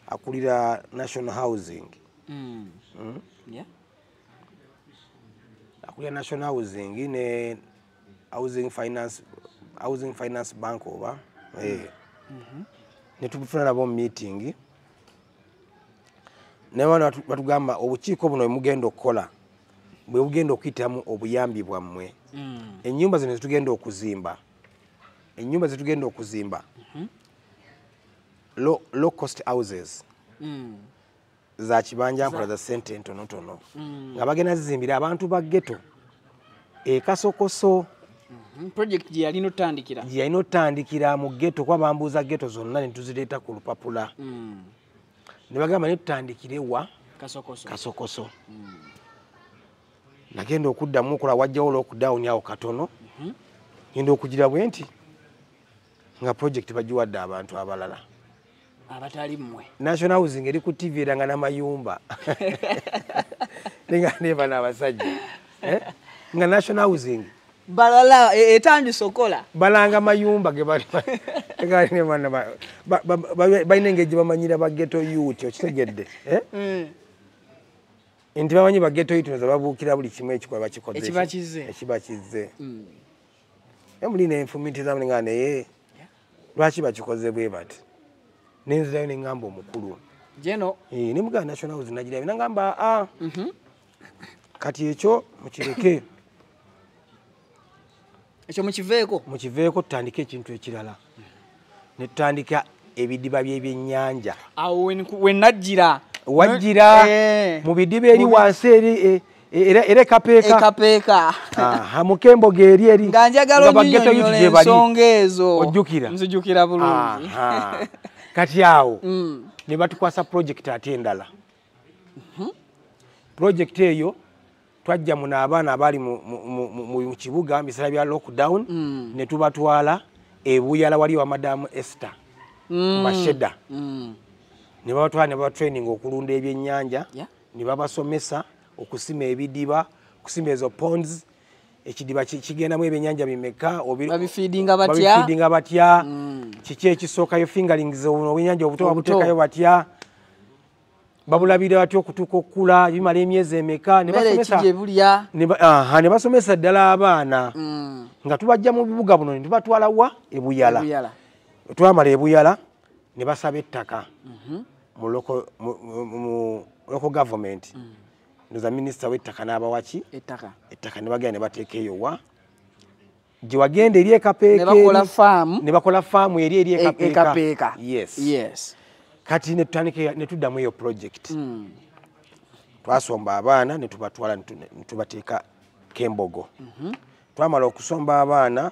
Speaker 1: akulira National Housing. Akulira National Housing ne Housing Finance Bank oba, eh. Ne tufuna nabo mu meeting, naye bano batugamba obukiiko buno bwe mugenda okukola bwe bugenda okuyitamu obuyambi bwammwe. Ennyumba zino zetugenda okuzimba, ennyumba zetugenda okuzimba, low cost houses, za kibanja nkola, za sente entonotono, nga bagenda zizimbira abantu ba ghetto ekasokoso.
Speaker 2: Project gye yalina otandikira.
Speaker 1: Gye yalina otandikira mu ghetto, kuba bambuuza ghetto zonna ne tuzireeta ku lupapula. Ne bagamba ne tutandikire wa?
Speaker 2: Kasokoso.
Speaker 1: Kasokoso. Nagenda okuddamu okola, wajjawo lockdown awo katono. Ngenda okugira bwe nti nga project bagiwadde abantu abalala.
Speaker 2: Abatali mmwe.
Speaker 1: National Housing eri ku TV eranga n'amayumba, nenga neba n'abasajja, eh? Nga National Housing
Speaker 2: balala etandise okola.
Speaker 1: Balanga mayumba ge bali balina engeri gye bamanyira ba ghetto youth, okitegedde, eh? Nti bamanyi ba ghetto youth nza babuukira buli kimu ekikola bakikoze.
Speaker 2: Ekiba kizze.
Speaker 1: Ekiba kizze. Muli nenfumitizamu nga naye lwaki bakikoze bwe bati, nenzirayo neŋŋamba omukulu.
Speaker 2: Geno.
Speaker 1: Eh, ne mugamba National Housing nagira nangamba a kati ekyo mukireke.
Speaker 2: Ekyo mukiveeko.
Speaker 1: Mukiveeko, tutandike ekintu ekirala. Ne tutandika ebidiba by'ebyennyanja.
Speaker 2: Awo we najjira.
Speaker 1: Wajjira.
Speaker 2: Eh.
Speaker 1: Mu bidiba eri wansi eri era ekapeeka.
Speaker 2: Ekapeeka.
Speaker 1: Aha, mukemboga eri eri.
Speaker 2: Nga njagala
Speaker 1: Nga ba ghetto youth
Speaker 2: onyinyonnyola
Speaker 1: gye bali.
Speaker 2: ensonga ezo.
Speaker 1: Ojjukira?
Speaker 2: Nzijukira bulungi.
Speaker 1: Aha. Kati awo ne batukwasa project ate endala. Project eyo twajja muno abaana abaali mu kibuga mu biseera bya lockdown, ne tubatwala ebuyala wali wa Madamu Esther ku Masheda. Ne babatwala ne babatraining okulunda ebyennyanja. Ne babasomesa okusima ebidiba, okusima ezo ponds, ekidiba kigendamu ebyennyanja bimeka,
Speaker 2: Babifeedinga batya?
Speaker 1: Babifeedinga batya, kiki ekisookayo, fingerlings, obwennyanja obuto
Speaker 2: Obuto.
Speaker 1: babuteekayo batya, babulabira batya okutuuka okukula, bimala emyezi emeka, ne
Speaker 2: Mmere ki
Speaker 1: basomesa
Speaker 2: gye bulya?
Speaker 1: Aha, ne basomesa ddala abaana nga tubajja mu bibuga buno ne tubatwala wa? Ebuyala.
Speaker 2: Ebuyala.
Speaker 1: Twamala ebuyala ne basaba ettaka mu local government. Ndoza minisita w'ettaka n'abawaki
Speaker 2: Ettaka.
Speaker 1: ettaka, ne bagenda ne bateeka eyo wa gye wagenda eri ekapeeka.
Speaker 2: Ne bakola
Speaker 1: Eri.
Speaker 2: faamu.
Speaker 1: Ne bakola faamu eri ekapeeka.
Speaker 2: Ekapeeka.
Speaker 1: Yes.
Speaker 2: Yes.
Speaker 1: Kati ne tutandika ne tuddamu eyo project. Twasomba abaana ne tubatwala ne tubateeka Kembogo. Twamala okusomba abaana,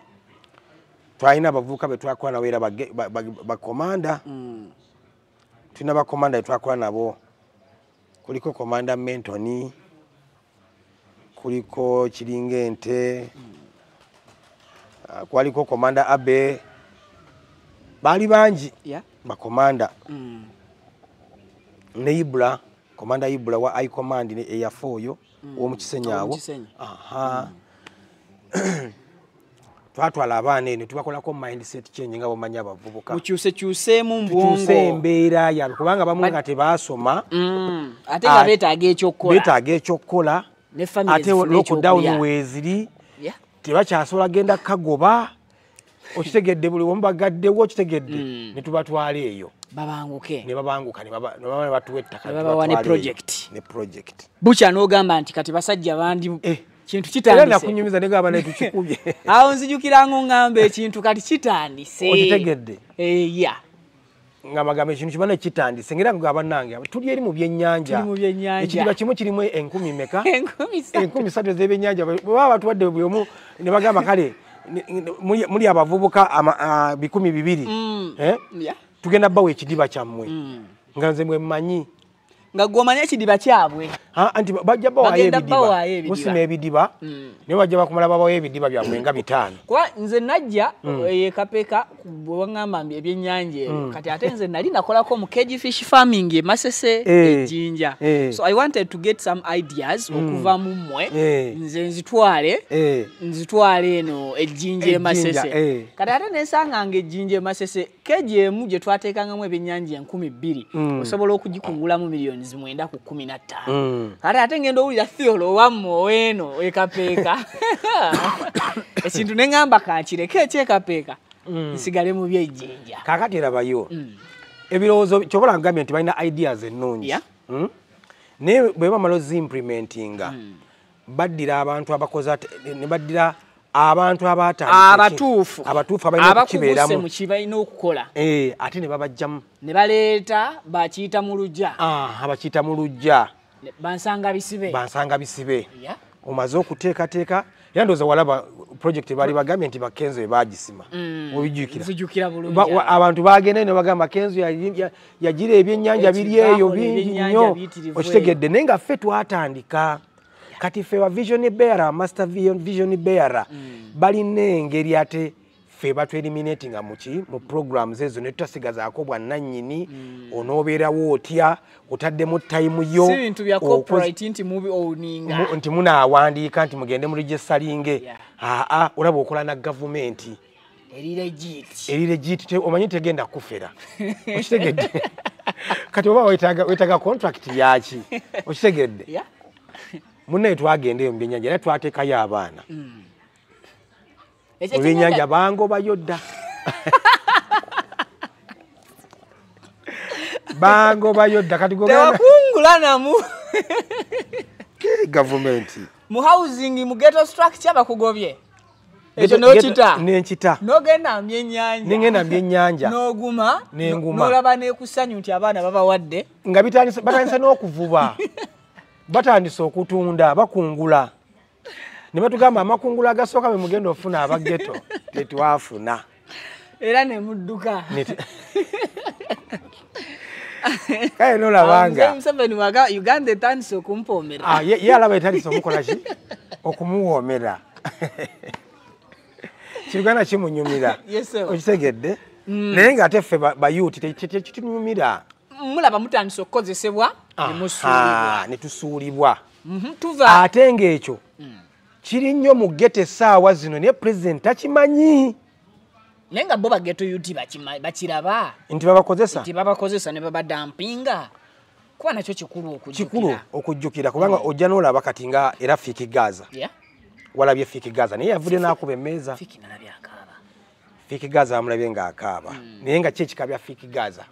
Speaker 1: twalina abavubuka be twakola nabo era bakomanda. Tulina bakomanda be twakola nabo, kuliko Komanda Mentoni, Kuliko Kiringa Ente, kwaliko Komanda Abe, baali bangi bakomanda. Ne Ibula, Komanda Ibula wa I Command ne eyafa oyo ow'omu Kisenyi awo. Aha. Twatwala abaana eno tubakolako mindset change nga bwomanyi abavubuka.
Speaker 2: Mukyusekyuseemu mu bwongo.
Speaker 1: Tukyuse embeera yaabwe kubanga bamu nga tebaasoma.
Speaker 2: Ate nga beetaaga ekyokukola.
Speaker 1: Beetaaga ekyokukola.
Speaker 2: Ne family
Speaker 1: ate
Speaker 2: zifune
Speaker 1: lockdown
Speaker 2: ekyokulya.
Speaker 1: Weeziri tebakyasobola genda kagoba, okitegedde, buli omu bagaddewo, okitegedde, ne tubatwala eyo.
Speaker 2: Babanguke.
Speaker 1: Ne babanguka ne baba ne batuwa ettaka.
Speaker 2: Ne babawa ne
Speaker 1: tubatwala eyo.
Speaker 2: Project.
Speaker 1: Ne project.
Speaker 2: Bukya n'ogamba nti kati basajja bandi kintu
Speaker 1: Era
Speaker 2: kitandise.
Speaker 1: Nakunyumiza ne gamba naye tukikubye.
Speaker 2: Awo nzijukira ng'oŋŋamba ekintu kati kitandise.
Speaker 1: Okitegedde?
Speaker 2: Yeah.
Speaker 1: Nga bagamba ekintu kibana kitandise, ngera nga bannange tuli eri mu byennyanja.
Speaker 2: Tuli mu byennyanja.
Speaker 1: Ekidiba kimu kirimu 1000 meka?
Speaker 2: 3000.
Speaker 1: 3000 ez'ebyennyanja. Bwe baba batuwadde buli omu ne bagamba kale muli abavubuka 200,000. Eh? Tugenda bawa ekidiba kyammwe. Nga nze mwe mmanyi.
Speaker 2: Nga gwe omanyi ekidiba kyabwe.
Speaker 1: Ha, anti bajja bawaayo
Speaker 2: Bagenda
Speaker 1: ebidiba.
Speaker 2: bawaayo ebidiba.
Speaker 1: Musima ebidiba. Naye bajja bakumala babawo ebidiba byammwe nga 500.
Speaker 2: Kuba nze najja e Kapeeka bwe waŋŋamba mbi ebyennyanja ebyo. Kati ate nze nali nakolako mu cage fish farming e Masese, e Jinja. So I wanted to get some ideas okuva mu mmwe. Nze nzitwale eno e Jinja e
Speaker 1: E Jinja,
Speaker 2: Masese.
Speaker 1: eh.
Speaker 2: Kati ate nensanga nga e Jinja e Masese cage emu gye twateekangamu ebyennyanja 2000 osobola okugikungulamu 9 million ku 15. Kati ate ngenda owulira Theolo owammwe oweeno e Kapeeka. Ekintu ne ŋŋamba kankireke ekyekapeeka nsigale mu byejjinja.
Speaker 1: Kaakati erabayo ebirowoozo kyobola ngambye nti balina ideas ennungi. Naye bwe bamala oziimplementinga baddira abantu abakoze ne baddira abantu abaatandika
Speaker 2: abatuufu
Speaker 1: abatuufu abalina
Speaker 2: abakuguse
Speaker 1: okukibeeramu
Speaker 2: mu kibalina okukola.
Speaker 1: Eh, ate ne babajjamu.
Speaker 2: Ne baleeta bakiyita mu lujja.
Speaker 1: Ah, abakiyita mu lujja.
Speaker 2: Bansanga bisibe.
Speaker 1: Bansanga bisibe. Omaze okuteekateeka era ndowooza walaba project baali bagambye nti bakenzo be baagisima, obijjukira?
Speaker 2: Nzijukira bulungi.
Speaker 1: Abantu bagenda ne bagamba Kenzo yagira ebyennyanja biri eyo
Speaker 2: Bakola
Speaker 1: bingi
Speaker 2: ebyennyanja
Speaker 1: nnyo,
Speaker 2: biyitirivu.
Speaker 1: okitegedde, naye nga ffe twatandika. Kati ffe ba vision bearer, master vision bearer, balina engeri ate ffe batweliminatinga muki mu programs ezo ne tutasigazaako bwannannyini. Onoobeerawo otya otaddemu time yo
Speaker 2: Si bintu bya corporate nti mubi owninga.
Speaker 1: Nti munaawandiika nti mugende mu registeringe. Aa, olaba okola na gavumenti
Speaker 2: eri legit.
Speaker 1: Eri legit, omanyi tegenda kufera, okitegedde? Kati oba wetaaga contract yaki, okitegedde? Munnaye twagenda eyo mu byennyanja era twateekayo abaana
Speaker 2: Ekyo
Speaker 1: mu byennyanja, bangobayo dda, bangobayo dda. Kati
Speaker 2: tewakungula namu.
Speaker 1: Gavumenti.
Speaker 2: Mu housing, mu ghetto structure bakugobye ekyo n'okita.
Speaker 1: Nenkita.
Speaker 2: N'ogenda mu byennyanja.
Speaker 1: Nengenda mu byennyanja.
Speaker 2: N'oguma.
Speaker 1: Nenguma.
Speaker 2: N'olaba n'ekusanyu nti abaana babawadde.
Speaker 1: Nga batandise n'okuvuba, batandise okutunda, bakungula, ne batugamba amakungula agasooka be mugenda ofuna aba ghetto. Tetwafuna.
Speaker 2: Era ne mudduka.
Speaker 1: Kale nolabanga
Speaker 2: Museveni waga Uganda etandise okumpoomera.
Speaker 1: Ah, ye alaba etandise omukola ki, okumuwoomera. Kiuganda kimunyumira.
Speaker 2: Yes, sir.
Speaker 1: Okitegedde? Naye ng'ate ffe bayuti tekitunyumira.
Speaker 2: Mulaba mutandise okukozesebwa ne musuulibwa.
Speaker 1: Aha, ne tusuulibwa.
Speaker 2: Tuva
Speaker 1: Ate ng'ekyo kiri nnyo mu ghetto essaawa zino, naye pulezidenti takimanyi.
Speaker 2: Naye nga bo ba ghetto youth bakiraba
Speaker 1: nti babakozesa,
Speaker 2: nti babakozesa ne babadampinga, kuba nakyo kikulu
Speaker 1: kikulu
Speaker 2: okujjukira.
Speaker 1: Okujjukira, kubanga ojja n'olaba kati nga era Fik Gaza, walabye Fik Gaza naye yavudde n'akuba emmeeza.
Speaker 2: Fik nalabye akaaba.
Speaker 1: Fik Gaza amulabye ng'akaaba, naye nga ki ekika bya Fik Gaza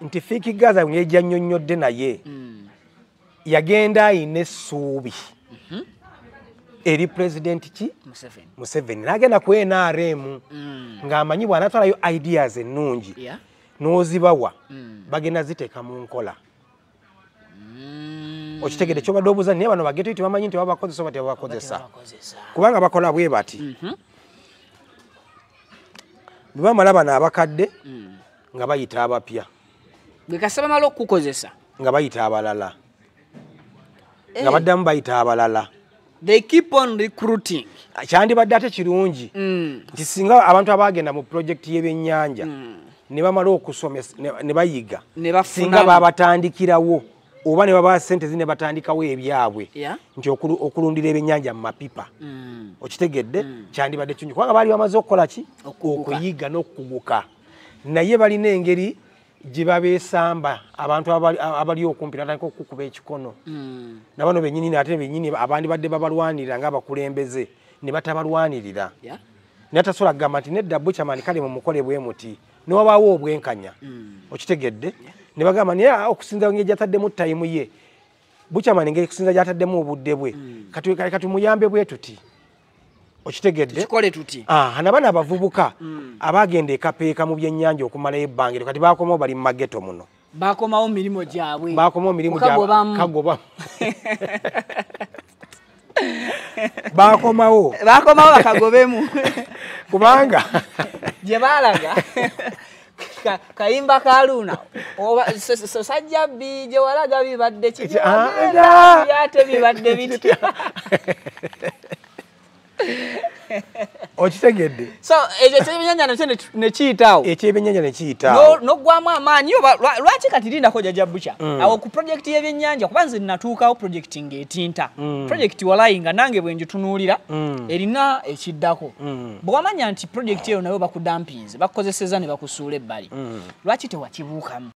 Speaker 1: nti Fik Gaza ng'ejja nnyonnyodde, naye yagenda ayina essuubi eri pulezidenti ki?
Speaker 2: Museveni.
Speaker 1: Museveni, n'agenda ku NRM ng'amanyi bw'anaatwalayo ideas ennungi n'ozibawa bagenda ziteeka mu nkola. Okitegedde kyobadde obuuza? Naye bano ba ghetto tebamanyi nti babakozesa oba tebabakozesa.
Speaker 2: Tebabakozesa.
Speaker 1: Kubanga bakola bwe bati, bwe bamala bano abakadde nga bayita abapya.
Speaker 2: Bwe kasaba bamala okukukozesa
Speaker 1: Nga bayita abalala. Nga baddamu bayita abalala.
Speaker 2: They keep on recruiting.
Speaker 1: Kyandibadde ate kirungi nti singa abantu abagenda mu project y'ebyennyanja ne bamala okusomesa ne bayiga, singa babatandikirawo oba ne babawa ssente zi ne batandikawo ebyabwe nti okulundira ebyennyanja mu mapipa. Okitegedde? Kyandibadde kirungi kubanga baali bamaze okukola ki? Okuyiga n'okukuguka. Naye balina engeri gye babeesamba abantu abali okumpi natandika okukuba ekikono. Na bano bennyini ate bennyini abandibadde babalwanirira ng'abakulembeze ne batabalwanirira. Naye tasobola kugamba nti nedda Buchaman kale mumukole bwe muti, ne wabaawo obwenkanya. Okitegedde? Ne bagamba naye okusinza engeri gy'ataddemu tayimu ye, Buchaman engeri okusinza gy'ataddemu obudde bwe, kati tumuyambe bwe tuti. Okitegedde?
Speaker 2: Tukikole tuti.
Speaker 1: Na bano abavubuka abagenda ekapeeka mu byennyanja okumalayo ebbanga eryo kati bakomawo bali mu mageto muno.
Speaker 2: Bakomawo mirimu gyabwe.
Speaker 1: Bakomawo mirimu gyabwe. Kagobamu. Bakomawo.
Speaker 2: Bakomawo bakagobemu.
Speaker 1: Kubanga
Speaker 2: gye baalaga kayimba ka Luna oba sajja bbi gye walaga bibadde ki? Ate bibadde bitya?
Speaker 1: Okitegedde?
Speaker 2: So ekyo ekyebyennyanja nakyo ne kiyitaawo.
Speaker 1: Ekyebyennyanja ne kiyitaawo.
Speaker 2: N'oggwamu amaanyi oba lwaki kati lindako Jjajja Bucha awo ku project y'ebyennyanja, kuba nze natuukawo project ng'etinta. Project walayi nga nange bwe ngitunuulira erina ekiddako. Bwe wamanya nti project eyo nayo bakudampinze, bakukozesezza ne bakusuula ebbali, lwaki tewakibuukamu?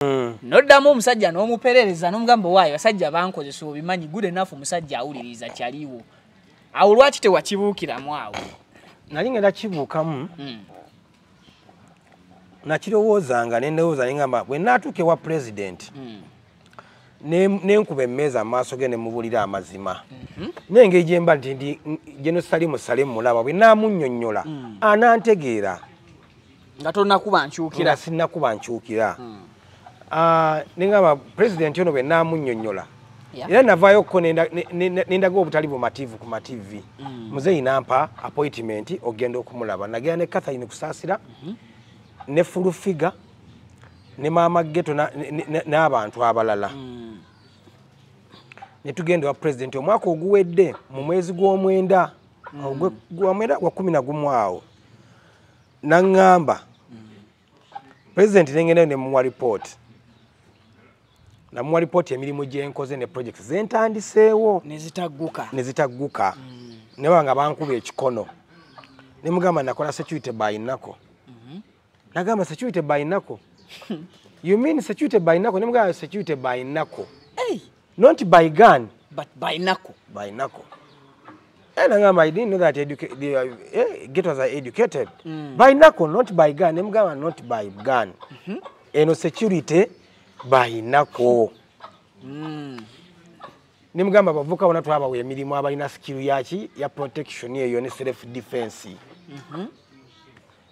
Speaker 2: N'oddamu omusajja n'omuperereza n'omugamba waayo basajja bankozesa obimanyi, good enough omusajja awuliriza kyaliwo. Awo lwaki tewakibuukiramu awo?
Speaker 1: Nali ngenda kibuukamu, nakirowoozanga ne ndowooza ne ngamba bwe naatuuka ewa pulezidenti ne nkuba emmeeza mu maaso ge ne mubuulira amazima. N'engeri gye mba nti ndi General Salim Saleh mulaba, bwe naamunnyonnyola anantegeera.
Speaker 2: Nga tonnakuba nkyukira.
Speaker 1: Nga sinnakuba nkyukira. Ne ngamba pulezidenti ono bwe naamunnyonnyola, era navaayo ko nendaga obutali bumativu ku ma TV. Muzeeyi nampa appointment ogenda okumulaba. Nagenda ne Catherine Kusaasira ne Full Figure ne Maama Ghetto n'abantu abalala. Ne tugenda wa pulezidenti omwaka oguwedde mu mwezi gw'omwenda, gw'omwenda gwa 11 awo. Naŋŋamba pulezidenti nengendayo ne muwa ripooti. Namuwa ripooti emirimu gye nkoze ne projects ze ntandiseewo.
Speaker 2: Ne zitagguka.
Speaker 1: Ne zitagguka. Ne baba nga bankuba ekikono. Ne mugamba nakola security by nako. Nagamba security by nako. You mean security by nako? Ne mugamba security by nako.
Speaker 2: Hey.
Speaker 1: Not by gun.
Speaker 2: But by nako.
Speaker 1: By nako. And nagamba I didn't know that ghettos are educated. By nako, not by gun. Ne mugamba not by gun. Eno security by nako. Ne mugamba abavubuka bonna twabawa emirimu abalina skill yaki ya protection eyo ne self defense.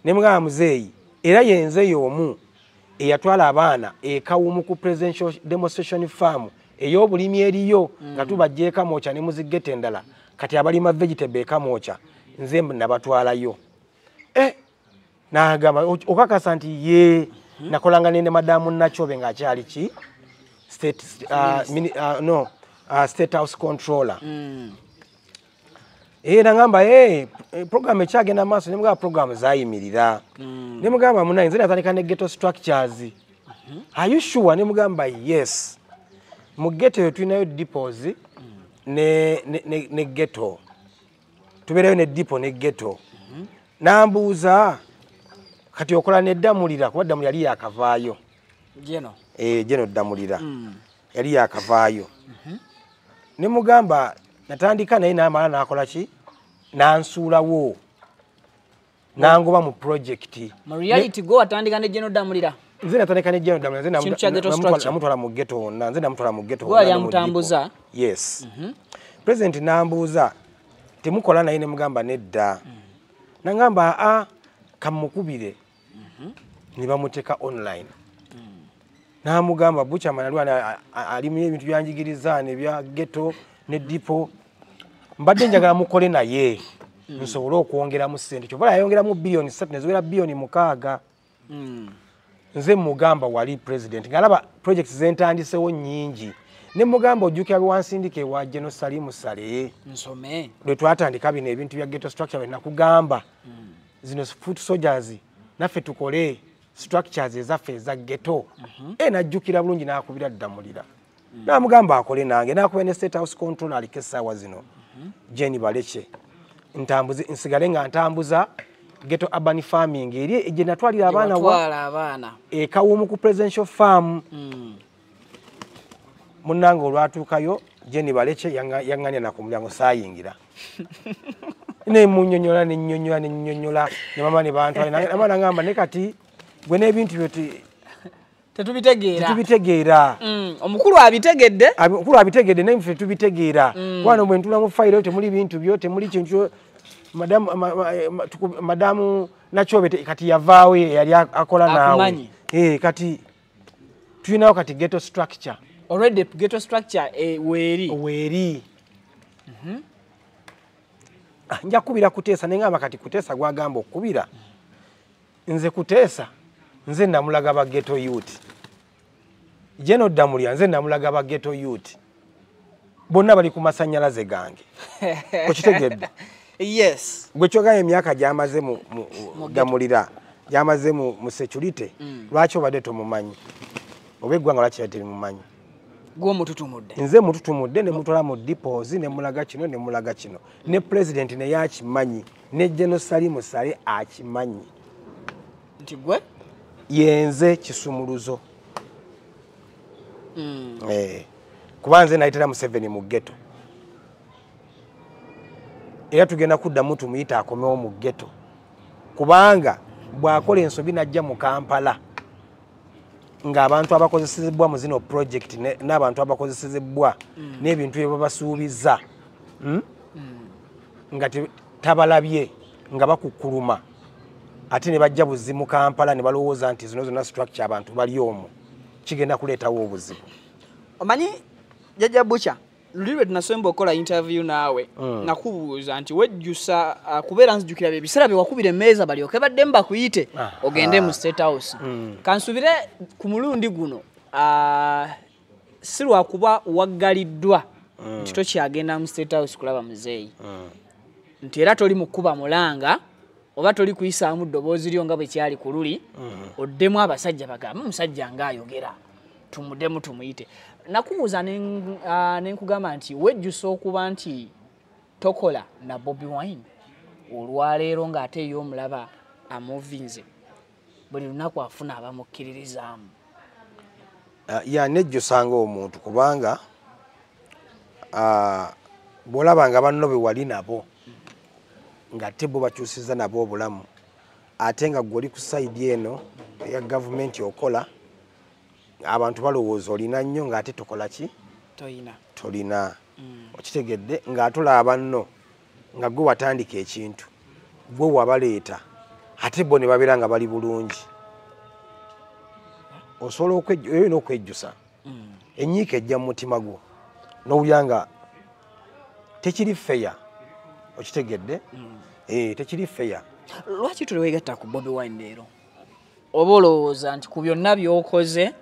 Speaker 1: Ne mugamba muzeeyi era yenze y'omu eyatwala abaana ekawumu ku presidential demonstration farm ey'obulimi eriyo nga tubajja e Kamwokya ne muzigeta endala, kati abalima vegetable e Kamwokya nze nabatwalayo. N'agamba okakasa nti ye nakolanga ne madamu Nakyobe ng'akyali ki state, no, state house controller. Nangamba program ekyagenda maaso. Ne mugamba program zayimirira. Ne mugamba munaye nze natandika ne ghetto structures. Are you sure? Ne mugamba yes. Mu ghetto eyo tulinayo depots ne ghetto. Tubeerayo ne depot ne ghetto. Nambuuza kati okola ne Ddamulira, kuba Ddamulira yali yakavaayo.
Speaker 2: Geno.
Speaker 1: Geno Ddamulira. Yali yakavaayo. Ne mugamba natandika naye n'amala n'akola ki? N'ansuulawo. N'angoba mu project.
Speaker 2: Mu reality go watandika ne Geno Ddamulira.
Speaker 1: Nze natandika ne Geno Ddamulira, nze
Speaker 2: Kintu kya ghetto structure.
Speaker 1: namutwala mu ghetto wonna, nze namutwala mu ghetto
Speaker 2: Gwe yali
Speaker 1: wonna ne mu depot.
Speaker 2: amutambuza?
Speaker 1: Yes. President n'ambuuza temukola naye, ne mugamba nedda. Nangamba a kamukubire. Ne bamuteeka online. N'amugamba Buchaman aliwo alimu ebintu byanjigiriza ne bya ghetto ne depot. Mbadde njagala mukole naye nsobole okwongeramu ssente. Kyova yayongeramu 3 billion ne ziwera 6 billion. Nze mugamba wali president ng'alaba projects ze ntandisewo nnyingi Ne mugamba ojjukira bwe ewa General Salim Saleh
Speaker 2: nsome
Speaker 1: lwe twatandika bino ebintu bya ghetto structure bwe nakugamba zino foot soldiers naffe tukole structures ezaffe eza ghetto. Najjukira bulungi n'akubira Ddamulira n'amugamba akole nange, n'akuba ne State House control aliko essaawa zino Jenny Baleke, ntambuze nsigale nga ntambuza ghetto urban farming eri gye natwalira abaana
Speaker 2: abaana
Speaker 1: e Kawumu ku presidential farm. Munnange olwatuukayo Jenny Baleke yaŋŋanya na ku mulyango saayingira, nemunyonyola nenyonyola nenyonyola ne mama ne bantwala namala nangamba ne kati gwe n'ebintu byo
Speaker 2: tetubitegeera.
Speaker 1: Tetubitegeera.
Speaker 2: Omukulu abitegedde.
Speaker 1: Omukulu abitegedde naye ffe tubitegeera. Wano bwe ntula mu fayiro temuli bintu byo, temuli kintu. Madamu Nakyobe kati yavaawo, yali akola naawe. Kati tulinawo kati ghetto structure.
Speaker 2: Already ghetto structure weeri.
Speaker 1: Weeri. Nja kubira Kuteesa nengamba kati Kuteesa gwagamba okubira nze Kuteesa nze namulaga ba ghetto youth. General Ddamulira nze namulaga ba ghetto youth bonna bali ku masanyalaze gange, okitegedde?
Speaker 2: Yes.
Speaker 1: Gwe kyogamba emyaka gyamaze mu Ddamulira gyamaze mu security, lwaki obadde tomumanyi oba eggwanga lwaki terimumanyi?
Speaker 2: Gwomututumudde.
Speaker 1: Nze mututumudde ne mutwala mu depots ne mulaga kino ne mulaga kino ne president ne yakimanyi ne General Salim Saleh akimanyi
Speaker 2: nti gwe
Speaker 1: yenze kisumuluzo. Kuba nze nayitira Museveni mu ghetto era tugenda kuddamu tumuyita akomewo mu ghetto, kubanga bw'akola ensobi najja mu Kampala ng'abantu abakozesezebwa mu zino project n'abantu abakozesezebwa n'ebintu bye babasuubiza nga tabalabye nga bakukkuluma ate ne bajja buzi mu Kampala ne balowooza nti zino zonna structure abantu bali omwo, kigenda kuleetawo obuzibu.
Speaker 2: Omanyi Jjajja Butcher, luli lwe tunasemba okukola interview naawe, nakubuuza nti wejjusa kubeera nzijukira bye ebiseera bye wakubira emmeeza balyoke baddemu bakuyite ogende mu State House. Kansubire ku mulundi guno si lwakuba waggaliddwa nti tokyagenda mu State House kulaba muzeeyi, nti era toli mu kkuba mulanga oba toli kuyisaamu ddoboozi lyo nga bwe kyali ku luli, oddemu abasajja bagambe omusajja ng'ayogera tumuddemu tumuyite. Nakubuuza ne nkugamba nti wejjusa okuba nti tokola na Bobi Wine olwaleero ng'ate ye omulaba amuvinze buli lunaku afuna abamukkiririzaamu.
Speaker 1: Ya nejjusa ng'omuntu kubanga bw'olaba nga banno be wali nabo ng'ate bo bakyusiza nabo obulamu ate nga ggwe oli ku side eno eya gavumenti okola abantu balowooza olina nnyo ng'ate tokola ki?
Speaker 2: Toyina.
Speaker 1: Tolina. Okitegedde? Ng'ate olaba banno nga gwe watandika ekintu gwe wabaleeta ate bo ne babeera nga bali bulungi, osobola olina okwejjusa enyiika ejja mu mutima gwo n'owulira nga tekiri fair, okitegedde? Tekiri fair.
Speaker 2: Lwaki tuliwegatta ku Bobi Wine leero? Oba olowooza nti ku byonna by'okoze,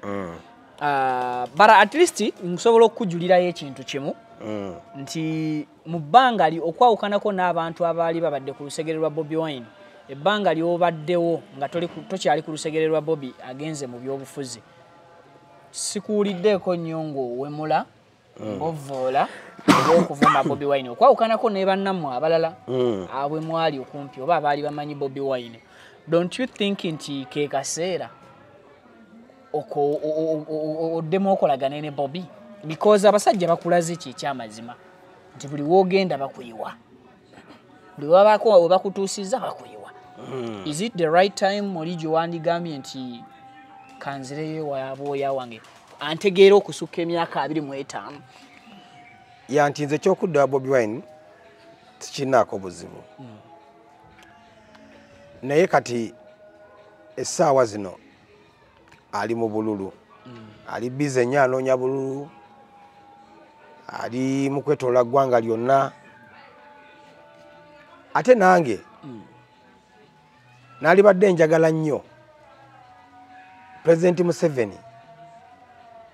Speaker 2: but at least nsobola okukujulirayo ekintu kimu nti mu bbanga li okwawukanako n'abantu abaali babadde ku lusegere lwa Bobi Wine, ebbanga ly'obaddewo nga tokyali ku lusegere lwa Bobi agenze mu byobufuzi, sikuwuliddeeko nnyo ng'owemula ng'ovvoola oba okuvuma Bobi Wine, okwawukanako ne bannammwe abalala abwe mwali okumpi oba abaali bamanyi Bobi Wine. Don't you think nti ke kaseera oddemu okolagane ne Bobi? Because abasajja bakulaze ki ekyamazima nti buli woogenda bakuyiwa, buli wabaako we bakutuusizza bakuyiwa. Is it the right time oli gye wandigambye nti kanzireyo wabooya wange antegeera okusukka emyaka 25?
Speaker 1: Ya nti nze ekyokudda wa Bobi Wine tikirinaako buzibu, naye kati essaawa zino ali mu bululu, ali busy nnyo anoonya bululu, ali mu kwetoola ggwanga lyonna. Ate nange naalibadde njagala nnyo Pulezidenti Museveni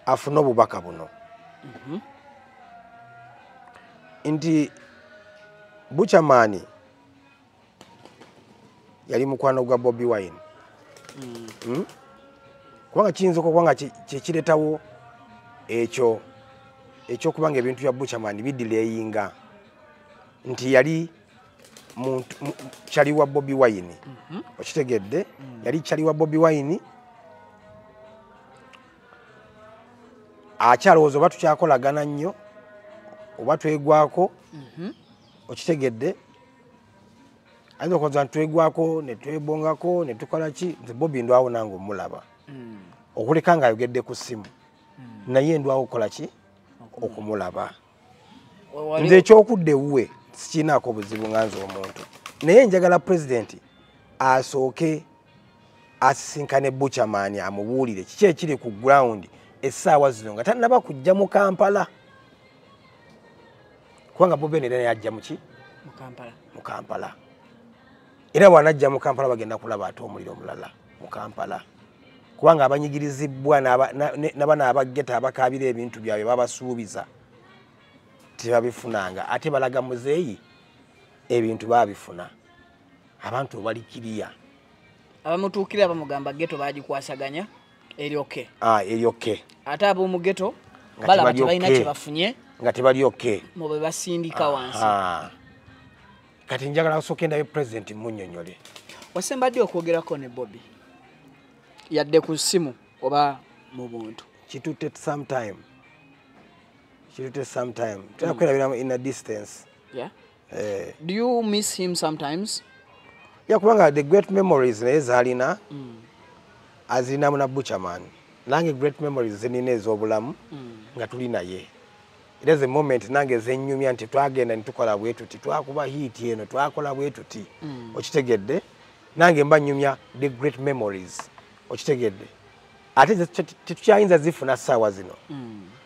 Speaker 1: afune obubaka buno. Nti Buchaman yali mukwano gwa Bobi Wine. Kubanga kiyinza okuba nga kyekireetawo ekyo ekyokuba nga ebintu bya Buchaman bidilayinga, nti yali kyali wa Bobi Wine. Okitegedde? Yali kyali wa Bobi Wine, akyalowooza oba tukyakolagana nnyo oba twegwako. Okitegedde? Ayinza okulowooza nti twegwako ne twebongako ne tukola ki. Nze Bobi ndwawo nange omulaba, okuleka ng'ayogedde ku ssimu, naye ndwawo okukola ki, okumulaba. Nze ekyokudda ewuwe sikirinaako buzibu nga nze omuntu, naye njagala pulezidenti asooke asisinkane Buchaman amubuulire kiki ekiri ku ground essaawa zino nga tannaba kujja mu Kampala, kubanga Bobi Wine era yajja muki mu Kampala, era bw'anajja mu Kampala bagenda kulaba ate omuliro omulala mu Kampala, kubanga abanyigirizibwa n'abaana abageta abakaabira ebintu byabwe babasuubiza tebabifunanga, ate balaga muzeeyi ebintu babifuna, abantu bali kiriya.
Speaker 2: Abamutuukira bamugamba ghetto bagikwasaganya eri okay.
Speaker 1: Eri okay.
Speaker 2: Ate ab'omu ghetto balaba tebalina kye bafunye,
Speaker 1: nga tebali okay,
Speaker 2: mu bwe basindika wansi.
Speaker 1: Kati njagala kusooka ndabe pulezidenti munnyonnyole.
Speaker 2: Wasembadde okwogerako ne Bobi yadde ku ssimu oba mu buntu?
Speaker 1: Kitutte sometime, kitutte sometime, tulina in a distance.
Speaker 2: Yeah. Do you miss him sometimes?
Speaker 1: Yeah, kubanga the great memories naye zaalina azirinamu na Buchaman. Nange great memories zenina ez'obulamu nga tuli naye. It is a moment nange zenyumya nti twagenda ne tukola bwe tuti, twakuba hit eno, twakola bwe tuti. Okitegedde? Nange mba nyumya the great memories. Okitegedde? Ate tetukyayinza zifuna ssaawa zino.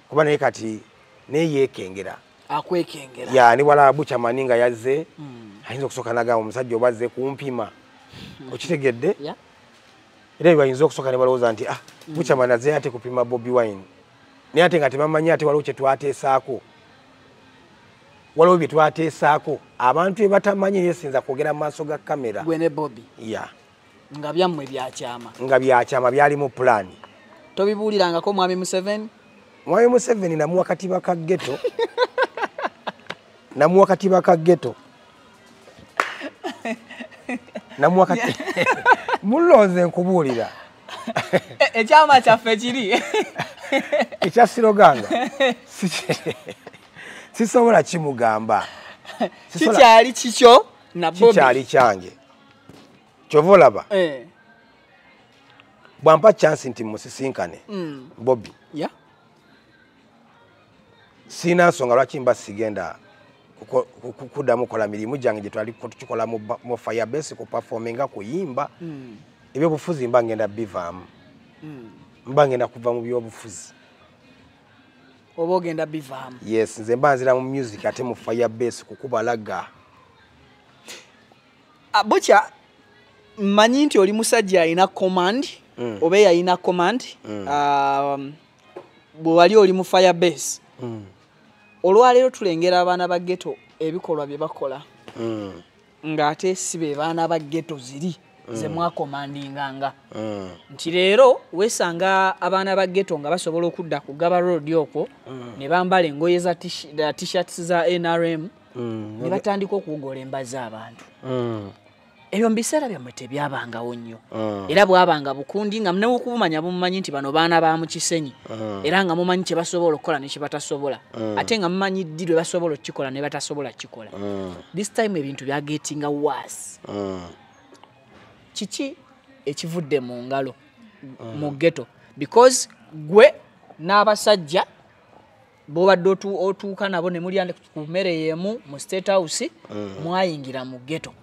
Speaker 1: Kuba naye kati naye yeekengera.
Speaker 2: Akwekengera.
Speaker 1: Ya, ni wala Buchaman nga yazze, ayinza okusooka n'agamba omusajja oba azze kumpima. Okitegedde?
Speaker 2: Yeah.
Speaker 1: Era bayinza okusooka ne balowooza nti Buchaman azze ate kupima Bobi Wine. Naye ate nga tebamanyi ate waliwo kye twateesaako. Waliwo bye twateesaako. Abantu bye batamanyi naye sinza kwogera mu maaso ga kamera.
Speaker 2: Gwe ne Bobi.
Speaker 1: Yeah.
Speaker 2: Nga byammwe byakyama.
Speaker 1: Nga byakyama byali mu pulaani.
Speaker 2: Tobibuulirangako Mwami Museveni?
Speaker 1: Mwami Museveni namuwa katiba ka ghetto. Namuwa katiba ka ghetto. Namuwa kati mulonze nkubuulira.
Speaker 2: Ekyama kyaffe kiri.
Speaker 1: Ekya siroganga. Sisobola kimugamba.
Speaker 2: Kikyali kikyo na Bobi.
Speaker 1: Kikyali kyange. Kyova olaba. Bwampa chance nti musisinkane. Bobi.
Speaker 2: Yeah.
Speaker 1: Sina nsonga lwaki mba sigenda kuddamu kukola mirimu gyange gye twali tukikola mu Firebase, ku performinga, kuyimba. Ebyobufuzi mba ngenda bivaamu. Mba ngenda kuva mu byobufuzi.
Speaker 2: Oba ogenda bivaamu?
Speaker 1: Yes, nze mba nzira mu music ate mu Firebase kukubalaga.
Speaker 2: Butcher, mmanyi nti oli musajja alina command, oba yalina command, bwe wali oli mu Firebase. Olwaleero tulengera abaana ba ghetto ebikolwa bye bakola, ng'ate si be baana ba ghetto ziri ze mwakomandinganga. Nti leero weesanga abaana ba ghetto nga basobola okudda ku Gaba Road okwo ne bambala engoye za t-shirts za NRM ne batandika okuwogola emba z'abantu. Ebyo mu biseera byammwe tebyabangawo nnyo. Era bwabanga bukundi nga n'okubumanya bumumanyi nti bano baana ba mu Kisenyi. Era nga mumanyi kye basobola okukola ne kye batasobola. Ate nga mumanyi ddi lwe basobola okukikola ne batasobola kukikola. This time ebintu byagetinga worse. Kiki ekivudde mu ngalo mu ghetto? Because gwe n'abasajja bw'obadde otuuka nabo ne mulya ku mmere y'emu mu State House, mwayingira mu ghetto.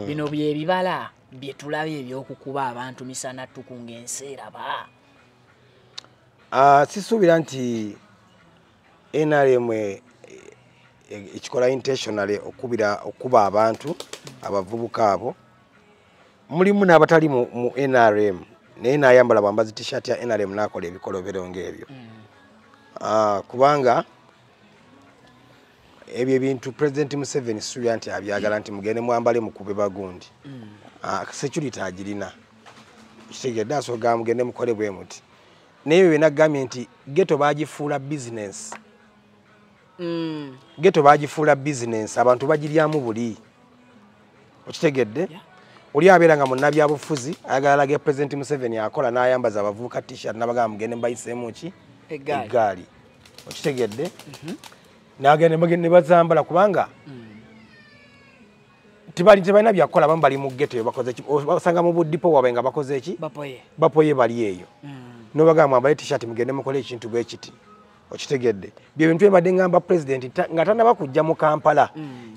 Speaker 2: Bino bye bibala bye tulabye ebyokukuba abantu misana ttuku ng'ensi eraba.
Speaker 1: Sisuubira nti NRM ekikola intentionally okuba abantu abavubuka abo. Mulimu n'abatali mu NRM naye n'ayambala bwambazi t-shirt ya NRM n'akola ebikolobero ng'ebyo. Kubanga ebyo ebintu President Museveni suubira nti abyagala nti mugende mwambale mukube bagundi. Security agirina, kitegedde, asooka mugende mukole bwe muti. Naye ebyo byenagambye nti ghetto bagifuula business. Ghetto bagifuula business, abantu bagiryamu buli, okitegedde? Oli abeera nga munnabyabufuzi ayagala alage President Museveni akola, n'ayambaza abavubuka T-shirt n'abagamba mugende mbayiseemu ki? Eggaali, okitegedde? Nagenda ne bazambala kubanga tebalina byakukola. Abamu bali mu ghetto, bakoze ki? Basanga mu budipo waabwe nga bakoze ki?
Speaker 2: Bapoye.
Speaker 1: Bapoye bali eyo, nobagamba mwambale T-shirt mugende mukole ekintu bwe kiti, okitegedde? Bye bintu byembadde ngamba president nga tanaba kujja mu Kampala,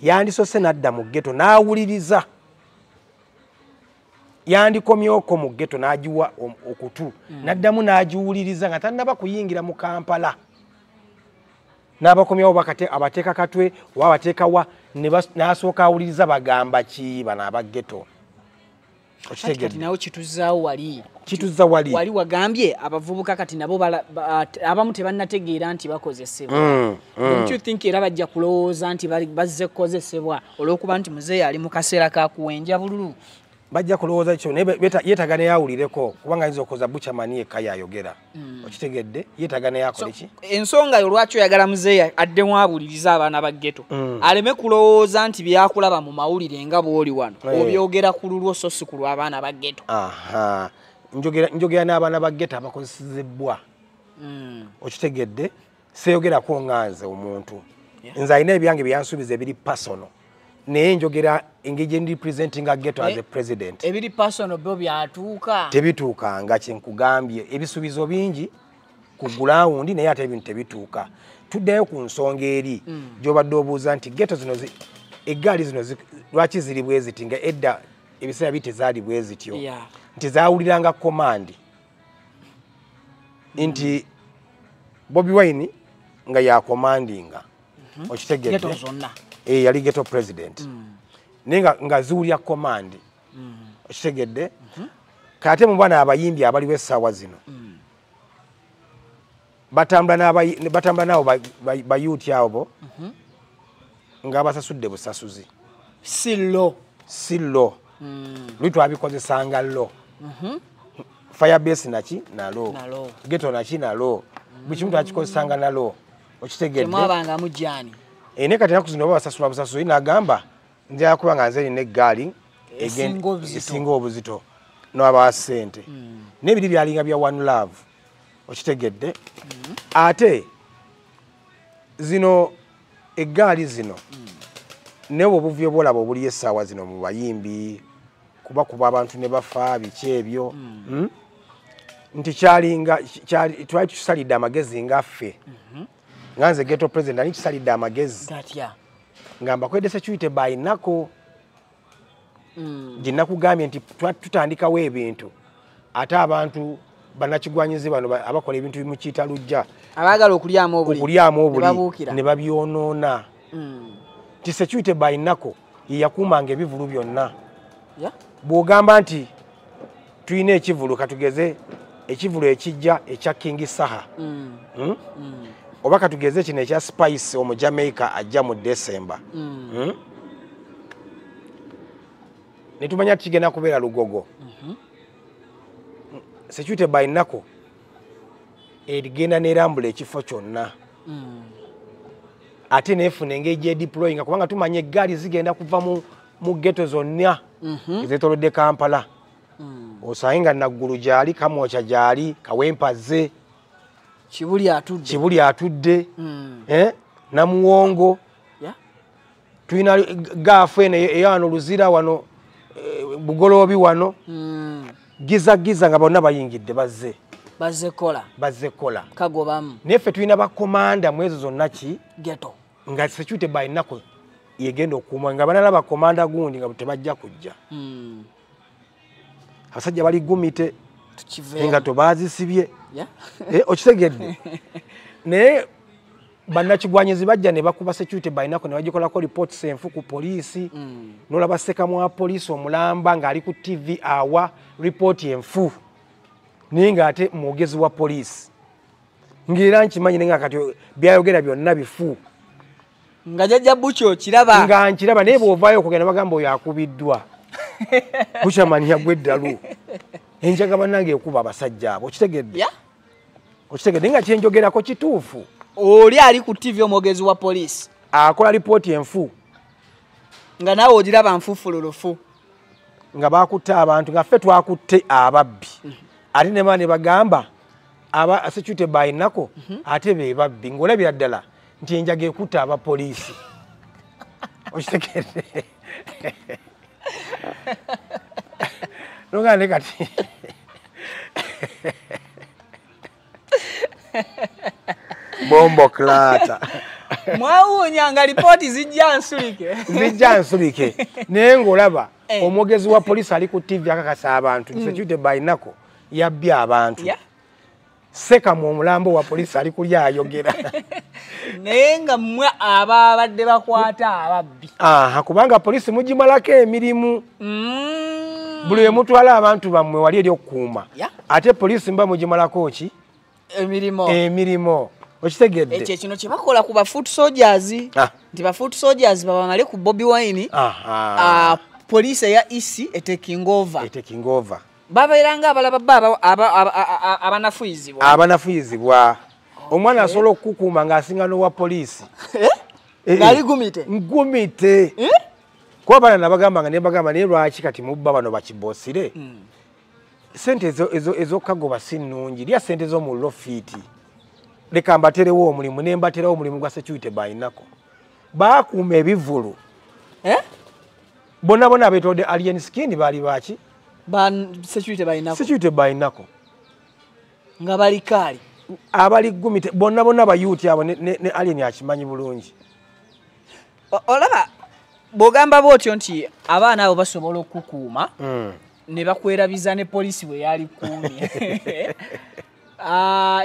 Speaker 1: yandisose n'adda mu ghetto n'awuliriza, yandikomyoko mu ghetto n'agiwa okutu, n'addamu n'agiwuliriza nga tannaba kuyingira mu Kampala, n'abakomyawo bakate abateeka katwe oba abateekawa, n'asooka awuliriza bagamba ki bano aba ghetto.
Speaker 2: Kati
Speaker 1: okitegedde?
Speaker 2: Nawe kituzaawo wali.
Speaker 1: Kituzza wali.
Speaker 2: Wali wagambye abavubuka kati nabo abamu tebannategeera nti bakozesebwa. Don't you think era bajja kulowooza nti bazze kukozesebwa olw'okuba nti muzeeyi ali mu kaseera ka kuwenja bululu?
Speaker 1: Bajja kulowooza kyo, naye yeetaaga neyawulireko, kubanga ayinza okukoza bukyamani yekka yayogera, okitegedde? Yeetaaga neyakole ki.
Speaker 2: Ensonga yo lwaki oyagala muzeeyi addemu abuuliriza abaana ba ghetto, aleme kulowooza nti byakulaba mu mawulire nga bw'oli wano obyogera ku lulwo so si ku lw'abaana ba ghetto?
Speaker 1: Aha, njogera n'abaana ba ghetto abakozesezebwa, okitegedde? Seeyogerako nga nze omuntu, nze alina ebyange byansuubiza ebiri personal, naye njogera engeri gye ndi presentinga ghetto as a president.
Speaker 2: Ebiri personal byo byatuuka?
Speaker 1: Tebituukanga, kyenkugambye, ebisuubizo bingi ku ground, naye ate ebintu tebituuka. Tuddeyo ku nsonga eri gy'obadde obuuza nti ghetto zino eggaali zino lwaki ziri bwe ziti nga edda ebiseera bi tezaali bwe zityo? Nti zaawuliranga command, nti Bobi Wine nga yacommandinga, okitegedde?
Speaker 2: Ghetto zonna.
Speaker 1: Yali ghetto president, naye nga ziwulira command, okitegedde? Kate mu bana abayimbi abaliwo essaawa zino batambula nabo bayuti abo ng'abasasudde busasuzi.
Speaker 2: Si lo.
Speaker 1: Si lo. Luli twabikozesanga lo, firebase naki nalo,
Speaker 2: Nalo.
Speaker 1: Ghetto naki nalo, buli kimu twakikozesanga nalo, okitegedde?
Speaker 2: Temwabangamu jaani.
Speaker 1: Naye kati ennaku zino oba basasula busasuzi, nagamba njagala kuba nga nze nina eggaali
Speaker 2: esinga obuzito.
Speaker 1: Esinga obuzito, n'abawa ssente, n'ebiri byalinga bya one love, okitegedde? Ate zino eggaali zino, naye obwo obuvuyo bwolaba obuli essaawa zino mu bayimbi, kubakuba abantu ne bafa, biki ebyo, Nti kyalinga twali tusalidde amagezi nga ffe, nga nze ghetto president ani kisalidde amagezi
Speaker 2: Gatya?
Speaker 1: Nga mbakwedde security by nako gye nakugambye nti tutandikawo ebintu, ate abantu bannakigwanyizi bano abakola ebintu mukiyita lujja
Speaker 2: abaagala okulyamu obuli,
Speaker 1: okulyamu obuli
Speaker 2: ne babuukira.
Speaker 1: Ne babyonoona. Nti security by nako ye yakuumanga ebivulu byonna. Bw'ogamba nti tulina ekivulu, katugeze ekivulu ekijja ekya King Saha, Oba katugeze kino ekya Spice omu Jamaica ajja mu December, Ne tumanya kigenda kubeera Lugogo, security by nako erigenda nerambula ekifo kyonna, ate nefuna engeri gyedeployinga, kubanga tumanya eggaali zigenda kuva mu ghetto zonna ezeetoolodde Kampala. Osange nga Naggulu gyali, Kamwokya gyali, Kawempa zze,
Speaker 2: Kibuli atudde.
Speaker 1: Kibuli atudde, Namuwongo, tulina gaafu eno eyawano Luzira wano, Bugoloobi wano, giza giza nga bonna bayingidde bazze.
Speaker 2: Bazze kola.
Speaker 1: Bazze kola.
Speaker 2: Kagobamu.
Speaker 1: Naye ffe tulina bakomanda mu ezo zonna ki?
Speaker 2: Ghetto.
Speaker 1: Nga security by nako yegenda okuuma, nga banalaba komanda gundi nga tebajja kujja. Abasajja bali gumite,
Speaker 2: Tukiveemu.
Speaker 1: Engatto baazisibye. Okitegedde? Naye bannakigwanyizi bajja ne bakuba security by nako ne bagikolako reports enfu ku poliisi. N'olaba ssekamu wa poliisi omulamba ng'ali ku TV awa ripooti enfu, naye ng'ate mwogezi wa poliisi. Ng'era nkimanyi naye nga kati byayogera byonna bifu.
Speaker 2: Nga jjajja Buchi okiraba.
Speaker 1: Nga nkiraba, naye bw'ovaayo okugenda bagamba oyo akubiddwa. Buchaman yagwa eddalu. Enjaga bannange ekuba abasajja abo, okitegedde?
Speaker 2: Yeah.
Speaker 1: Okitegedde nga kyenjogerako kituufu.
Speaker 2: Oli ali ku TV omwogezi wa poliisi.
Speaker 1: Akola lipooti enfu.
Speaker 2: Nga naawe ogiraba nfufululufu.
Speaker 1: Nga bakutte abantu, nga ffe twakutte ababbi. Ate ne ne bagamba aba security bayinako ate be babbi, ng'olabira ddala nti enjaga ekutta abapoliisi. Okitegedde? Nonga ne kati bombo klata.
Speaker 2: Mwawunya nga lipooti zijja nsulike.
Speaker 1: Zijja nsulike. Naye ng'olaba omwogezi wa poliisi ali ku TV akakasa abantu security bayinako yabbye abantu.
Speaker 2: Yeah.
Speaker 1: Sekamu omulambo wa poliisi ali kulya ayogera.
Speaker 2: Naye nga mmwe ababadde bakwata ababbi.
Speaker 1: Aha, kubanga poliisi mugimalako emirimu. Buli we mutwala abantu bammwe wali eri okukuuma.
Speaker 2: Yeah.
Speaker 1: Ate poliisi mba mugimalako ki?
Speaker 2: Emirimu.
Speaker 1: Emirimu. Okitegedde?
Speaker 2: Ekyo kino kye bakola ku ba foot soldiers. Nti ba foot soldiers babamale ku Bobi Wine. Poliisi eya EC etaking over.
Speaker 1: Etaking over.
Speaker 2: Babeera nga abalaba bo abanafuyizibwa.
Speaker 1: Abanafuyizibwa. Omwana asobola okukuuma ng'asinga n'owa poliisi.
Speaker 2: Ng'ali gumite.
Speaker 1: Ngumite. Kuba abaana nabagamba nga ne bagamba naye lwaki kati mubba bano bakibosire? Ssente ez'okukagoba si nnungi. Lya ssente z'omu lofiiti. Leka mbaterewo omulimu ne mbaterawo omulimu gwa security bayinako. Baakuuma ebivvulu. Bonna bonna abeetolodde Alien Skin baali baaki?
Speaker 2: Ba security bayinako.
Speaker 1: Security bayinako.
Speaker 2: Nga bali kaali.
Speaker 1: Abali gumite bonna bonna bayuti abo ne Alien akimanyi bulungi.
Speaker 2: Olaba bw'ogamba bw'otyo nti abaana abo basobola okukuuma ne bakwerabiza ne poliisi bwe yali kuumye.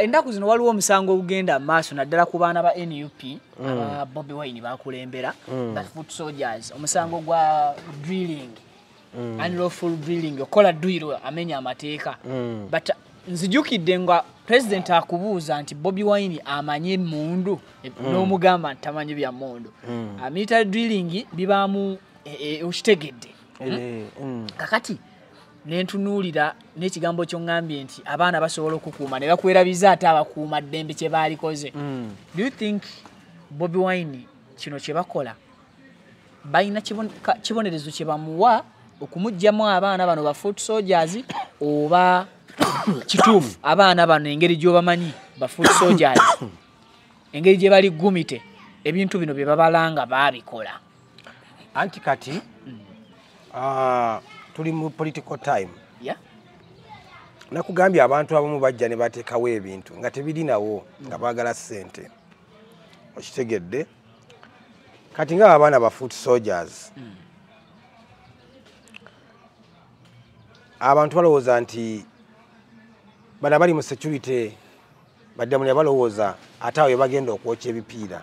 Speaker 2: Ennaku zino waliwo omusango ogugenda mu maaso naddala ku baana ba NUP aba Bobi Wine bakulembera, ba foot soldiers, omusango gwa drilling. Unlawful drilling, okola dduyiro amenya amateeka. But nzijukidde nga president akubuuza nti Bobi Wine amanyi emmundu n'omugamba nti tamanyi bya mmundu. Military drilling bibaamu okitegedde. Kakati nentunuulira n'ekigambo ky'oŋŋambye nti abaana basobola okukuuma ne bakwerabiza ate abakuuma ddembe kye baalikoze. Do you think Bobi Wine kino kye bakola balina kibonerezo kye bamuwa okumuggyamu abaana bano ba foot soldiers, oba kituufu abaana bano engeri gy'obamanyi ba foot soldiers engeri gye bali gumite ebintu bino bye babalanga baabikola?
Speaker 1: Anti kati tuli mu political time.
Speaker 2: Yeah.
Speaker 1: Nakugambye abantu abamu bajja ne bateekawo ebintu nga tebirinawo nga baagala ssente. Okitegedde? Kati nga abaana ba foot soldiers abantu balowooza nti bano bali mu security baddamu ne balowooza ate awo bagenda okwokya ebipiira.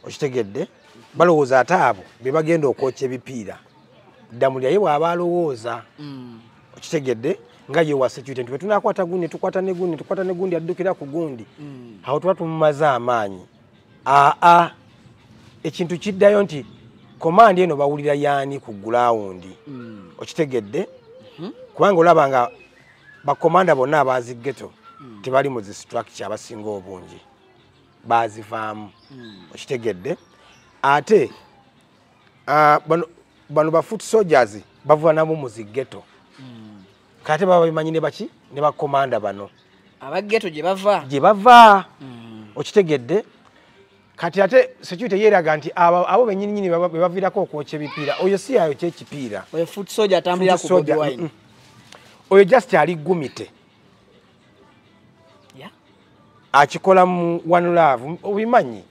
Speaker 1: Okitegedde? Balowooza ate abo be bagenda okwokya ebipiira. Ddamulya ye bw'aba alowooza. Okitegedde? Nga ye wa security nti bwe tunaakwata gundi tukwata ne gundi tukwata ne gundi addukira ku gundi. Awo tuba tumumaze amaanyi. Aa ekintu kiddayo nti command eno bawulira yaani ku ground. Okitegedde? Kubanga olaba nga bakomanda bonna abazi ghetto tebali mu zi structure abasinga obungi bazivaamu. Okitegedde? Ate bano ba foot soldiers bavuba nabo mu zi ghetto. Kate baba bimanyi ne baki ne bakomanda bano
Speaker 2: aba ghetto gye bava.
Speaker 1: Gye bava. Okitegedde? Kati ate security yeeraga nti abo bennyini nnyini be baviirako okwokya ebipiira. Oyo si ayokya ekipiira.
Speaker 2: Oyo foot soldier atambulira ku Bobi Wine.
Speaker 1: Oyo just ali gumite.
Speaker 2: Yeah.
Speaker 1: Akikola mu one love, obimanyi.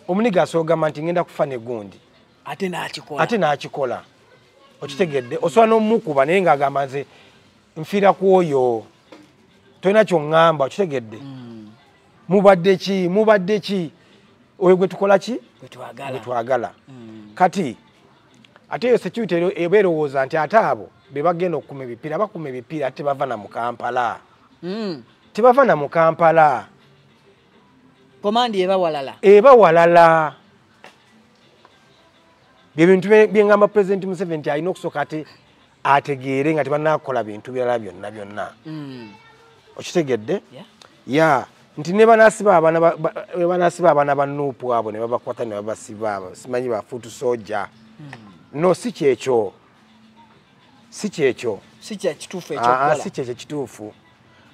Speaker 1: Omuniga asogamba nti ngenda kufa ne gundi.
Speaker 2: Ate n'akikola.
Speaker 1: Ate n'akikola. Okitegedde? Osobola n'omukuba naye ng'agamba nze nfiira ku oyo. Tolina ky'oŋŋamba, okitegedde? Mubadde ki? Mubadde ki? Oyo gwe tukola ki?
Speaker 2: Gwe twagala.
Speaker 1: Gwe twagala. Kati ate eyo security eba erowooza nti ate abo be bagenda okukuma ebipiira, bakuma ebipiira ate bava na mu Kampala. Tebava na mu Kampala.
Speaker 2: Komandi eba walala.
Speaker 1: Eba walala. Byebintu byengamba President Museveni nti alina okusooka ate ategeere nga tebannakola bintu birala byonna byonna. Okitegedde? Yeah. Nti ne banasiba abaana ba NUP abo ne babakwata ne babasiba, simanyi ba foot soldier. No, si kyekyo. Si kyekyo.
Speaker 2: Si kya kituufu ekyokukola.
Speaker 1: Si kyekyo kituufu.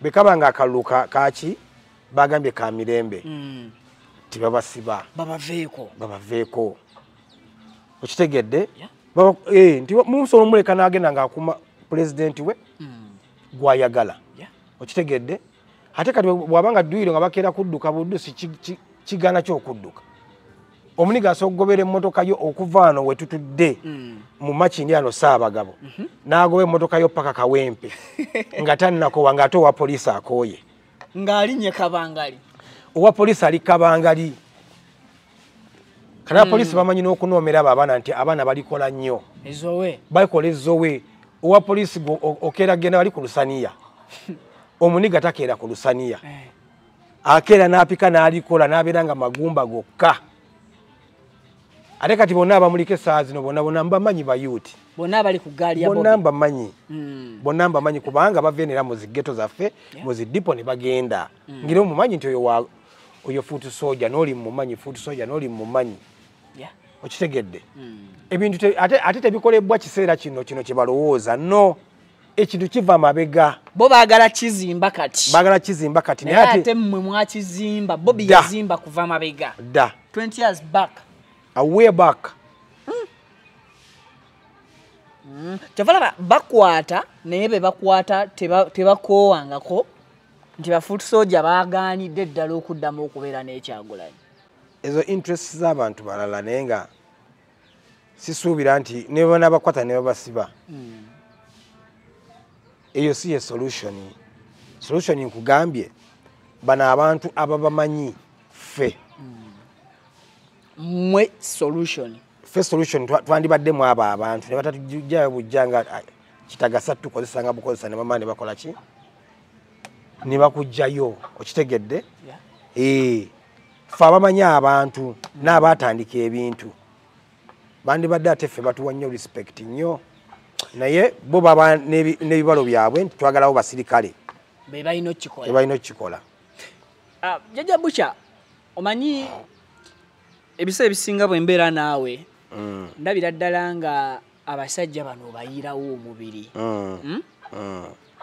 Speaker 1: Bwe kaba nga akalulu kaaki bagambye ka mirembe. Tibabasiba.
Speaker 2: Babaveeko.
Speaker 1: Babaveeko. Okitegedde? Nti musobola omuleka n'agenda ng'akuma pulezidenti we gw'ayagala. Okitegedde? Ate kati bw'abanga dduyiro nga bakeera kudduka buddusi kigaana ky'okudduka. Omuniga asobola okugobera emmotoka yo okuva wano we tutudde mu Makindye ano Ssaabagabo, n'agoba emmotoka yo paka Kawempe nga tannakowa, ng'ate owa poliisi akooye.
Speaker 2: Ng'alinnye kabangali.
Speaker 1: Owa poliisi ali kabangali. Kana poliisi bamanyi n'okunoomera abo abaana nti abaana balikola nnyo.
Speaker 2: Ezowe.
Speaker 1: Balikola ezowe. Owa poliisi okeera genda bali ku lusaniya. Omuniga takeera ku lusaniya. Akeera n'apika n'alikola n'abeera nga magumba gokka. Ate kati bonna abamuliko essaawa zino bonna bonna mbamanyi bayuti.
Speaker 2: Bonna abali ku ggaali ya Bobi.
Speaker 1: Bonna mbamanyi. Bonna mbamanyi kubanga bava era mu zi ghetto zaffe, mu zi depot ne bagenda. Ngira omumanyi nti oyo foot soldier n'oli mumanyi, foot soldier n'oli mumanyi. Okitegedde? Ebintu ate tebikolebwa kiseera kino kino kye balowooza. No. Ekintu kiva mabega.
Speaker 2: Bo baagala kizimba kati.
Speaker 1: Baagala kizimba kati.
Speaker 2: Naye ate mmwe mwakizimba. Bobi yazimba kuva mabega.
Speaker 1: Dda.
Speaker 2: 20 years back.
Speaker 1: A way back.
Speaker 2: Kyova bakwata naye be bakwata tebakoowangako nti ba foot soldier baagaanidde ddala okuddamu okubeera n'Ekyagulanyi.
Speaker 1: Ezo interests z'abantu balala naye nga sisuubira nti ne banabakwata ne babasiba. Eyo si ye solution. Solution nkugambye bano abantu ababamanyi ffe.
Speaker 2: Mmwe solution.
Speaker 1: Ffe solution twandibaddemu abo abantu ne batatujjayo bujja nga kitagasa tukozesa nga bukozesa ne bamala ne bakola ki? Ne bakuggyayo. Okitegedde? Ffe abamanyi abantu n'abaatandika ebintu bandibadde ate ffe batuwa nnyo respect nnyo, naye bo baba n'ebibalo byabwe nti twagalawo basirikale
Speaker 2: be balina okukikola.
Speaker 1: Be balina okukikola.
Speaker 2: Jjajja Butcher, omanyi ebiseera ebisinga bwe mbeera naawe ndabira ddala nga abasajja bano bayirawo omubiri.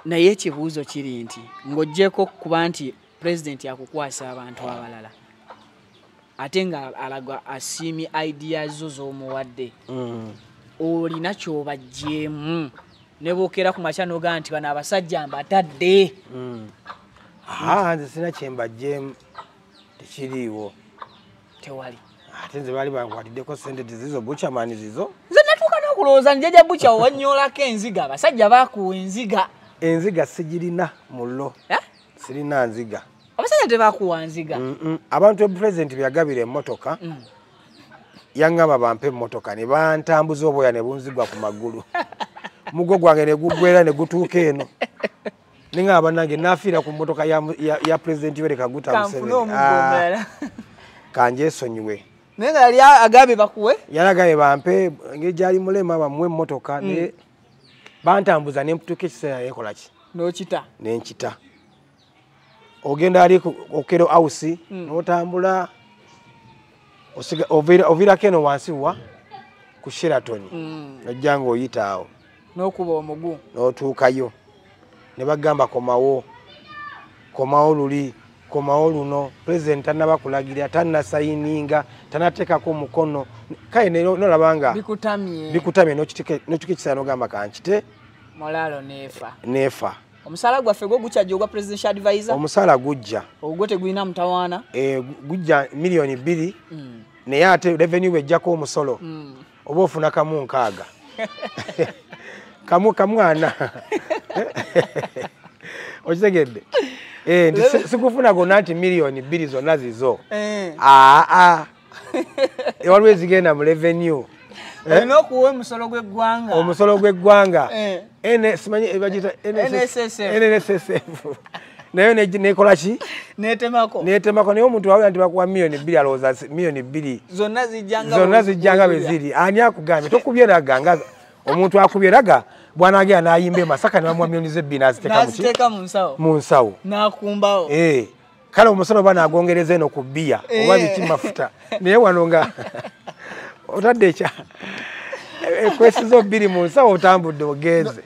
Speaker 2: Naye ekibuuzo kiri nti ng'oggyeko kuba nti pulezidenti akukwasa abantu abalala ate nga alaga asiimye idea zo z'omuwadde, olina ky'obaggyemu ne bw'okeera ku makya n'ogamba nti bano abasajja mbatadde.
Speaker 1: Nze sirina kye mbaggyemu, tekiriiwo.
Speaker 2: Tewali.
Speaker 1: Ate nze baali bankwatiddeko ssente zizo Butcherman zizo.
Speaker 2: Nze natuuka n'okulowooza nti Jjajja Butcher wanyoolako enziga, abasajja baakuwa enziga.
Speaker 1: Enziga sigirina mullo. Sirina nziga.
Speaker 2: Abasajja tebakuwa nziga.
Speaker 1: Abantu pulezidenti bye yagabira emmotoka, yaŋŋamba bampe emmotoka ne bantambuza obwoya ne bunzigwa ku magulu. Mugo gwange ne guggwera ne gutuuka eno. Ne ŋŋamba bannange naafiira ku mmotoka ya pulezidenti Yoweri Kaguta Museveni. Kanjesonyiwe.
Speaker 2: Naye nga yali agambye bakuwe?
Speaker 1: Yali agambye bampe engeri gy'ali mulema bamuwe emmotoka ne bantambuza ne mputuka ekiseera yeekola ki?
Speaker 2: N'okita.
Speaker 1: Ne nkita. Ogenda ali Okero House n'otambula oviirako eno wansi wa ku Sheraton. Ojja ng'oyita awo.
Speaker 2: N'okuba omugu.
Speaker 1: N'otuukayo. Ne bagamba komawo. Komawo luli, komawo luno. Pulezidenti tannaba kulagira, tannasayininga, tannateekako omukono. Kale n'olaba nga
Speaker 2: bikutamye.
Speaker 1: Bikutamye n'otuuka ekiseera n'ogamba kankite.
Speaker 2: Mulaalo neefa.
Speaker 1: Neefa.
Speaker 2: Omusaala gwaffe gwo gukyajja ogwa presidential advisor?
Speaker 1: Omusaala gujja.
Speaker 2: Ogwo tegulina mutawaana?
Speaker 1: Gujja 2,000,000. Naye ate revenue bw'ejjako omusolo. Oba ofuna kamu nkaaga. Kamu kamwana. Okitegedde? Nti sikufuna gonna nti 2,000,000 zonna zizo. Waliwo ezigenda mu revenue.
Speaker 2: Olina okuwa omusolo gw'eggwanga.
Speaker 1: Omusolo gw'eggwanga. Simanyi bagiyita NSSF. Nayo nekola ki?
Speaker 2: Netemako.
Speaker 1: Netemako, naye omuntu wawulira nti bakuwa 2 million, alowooza 2 million
Speaker 2: zonna zijjanga
Speaker 1: zonna zijjanga bwe ziri. Ani akugambye? Tokubye ragga, nga omuntu akubye ragga bw'anaagenda n'ayimba e Masaka ne bamuwa 2 million n'aziteeka mu ki?
Speaker 2: N'aziteeka mu nsawo.
Speaker 1: Mu nsawo.
Speaker 2: N'akumbawo.
Speaker 1: Eh. Kale omusolo oba n'agwongereza eno ku bbiya oba biki mafuta, naye wano nga otadde ekya ekwesizo bbiri mu nsawo, otambudde ogenze.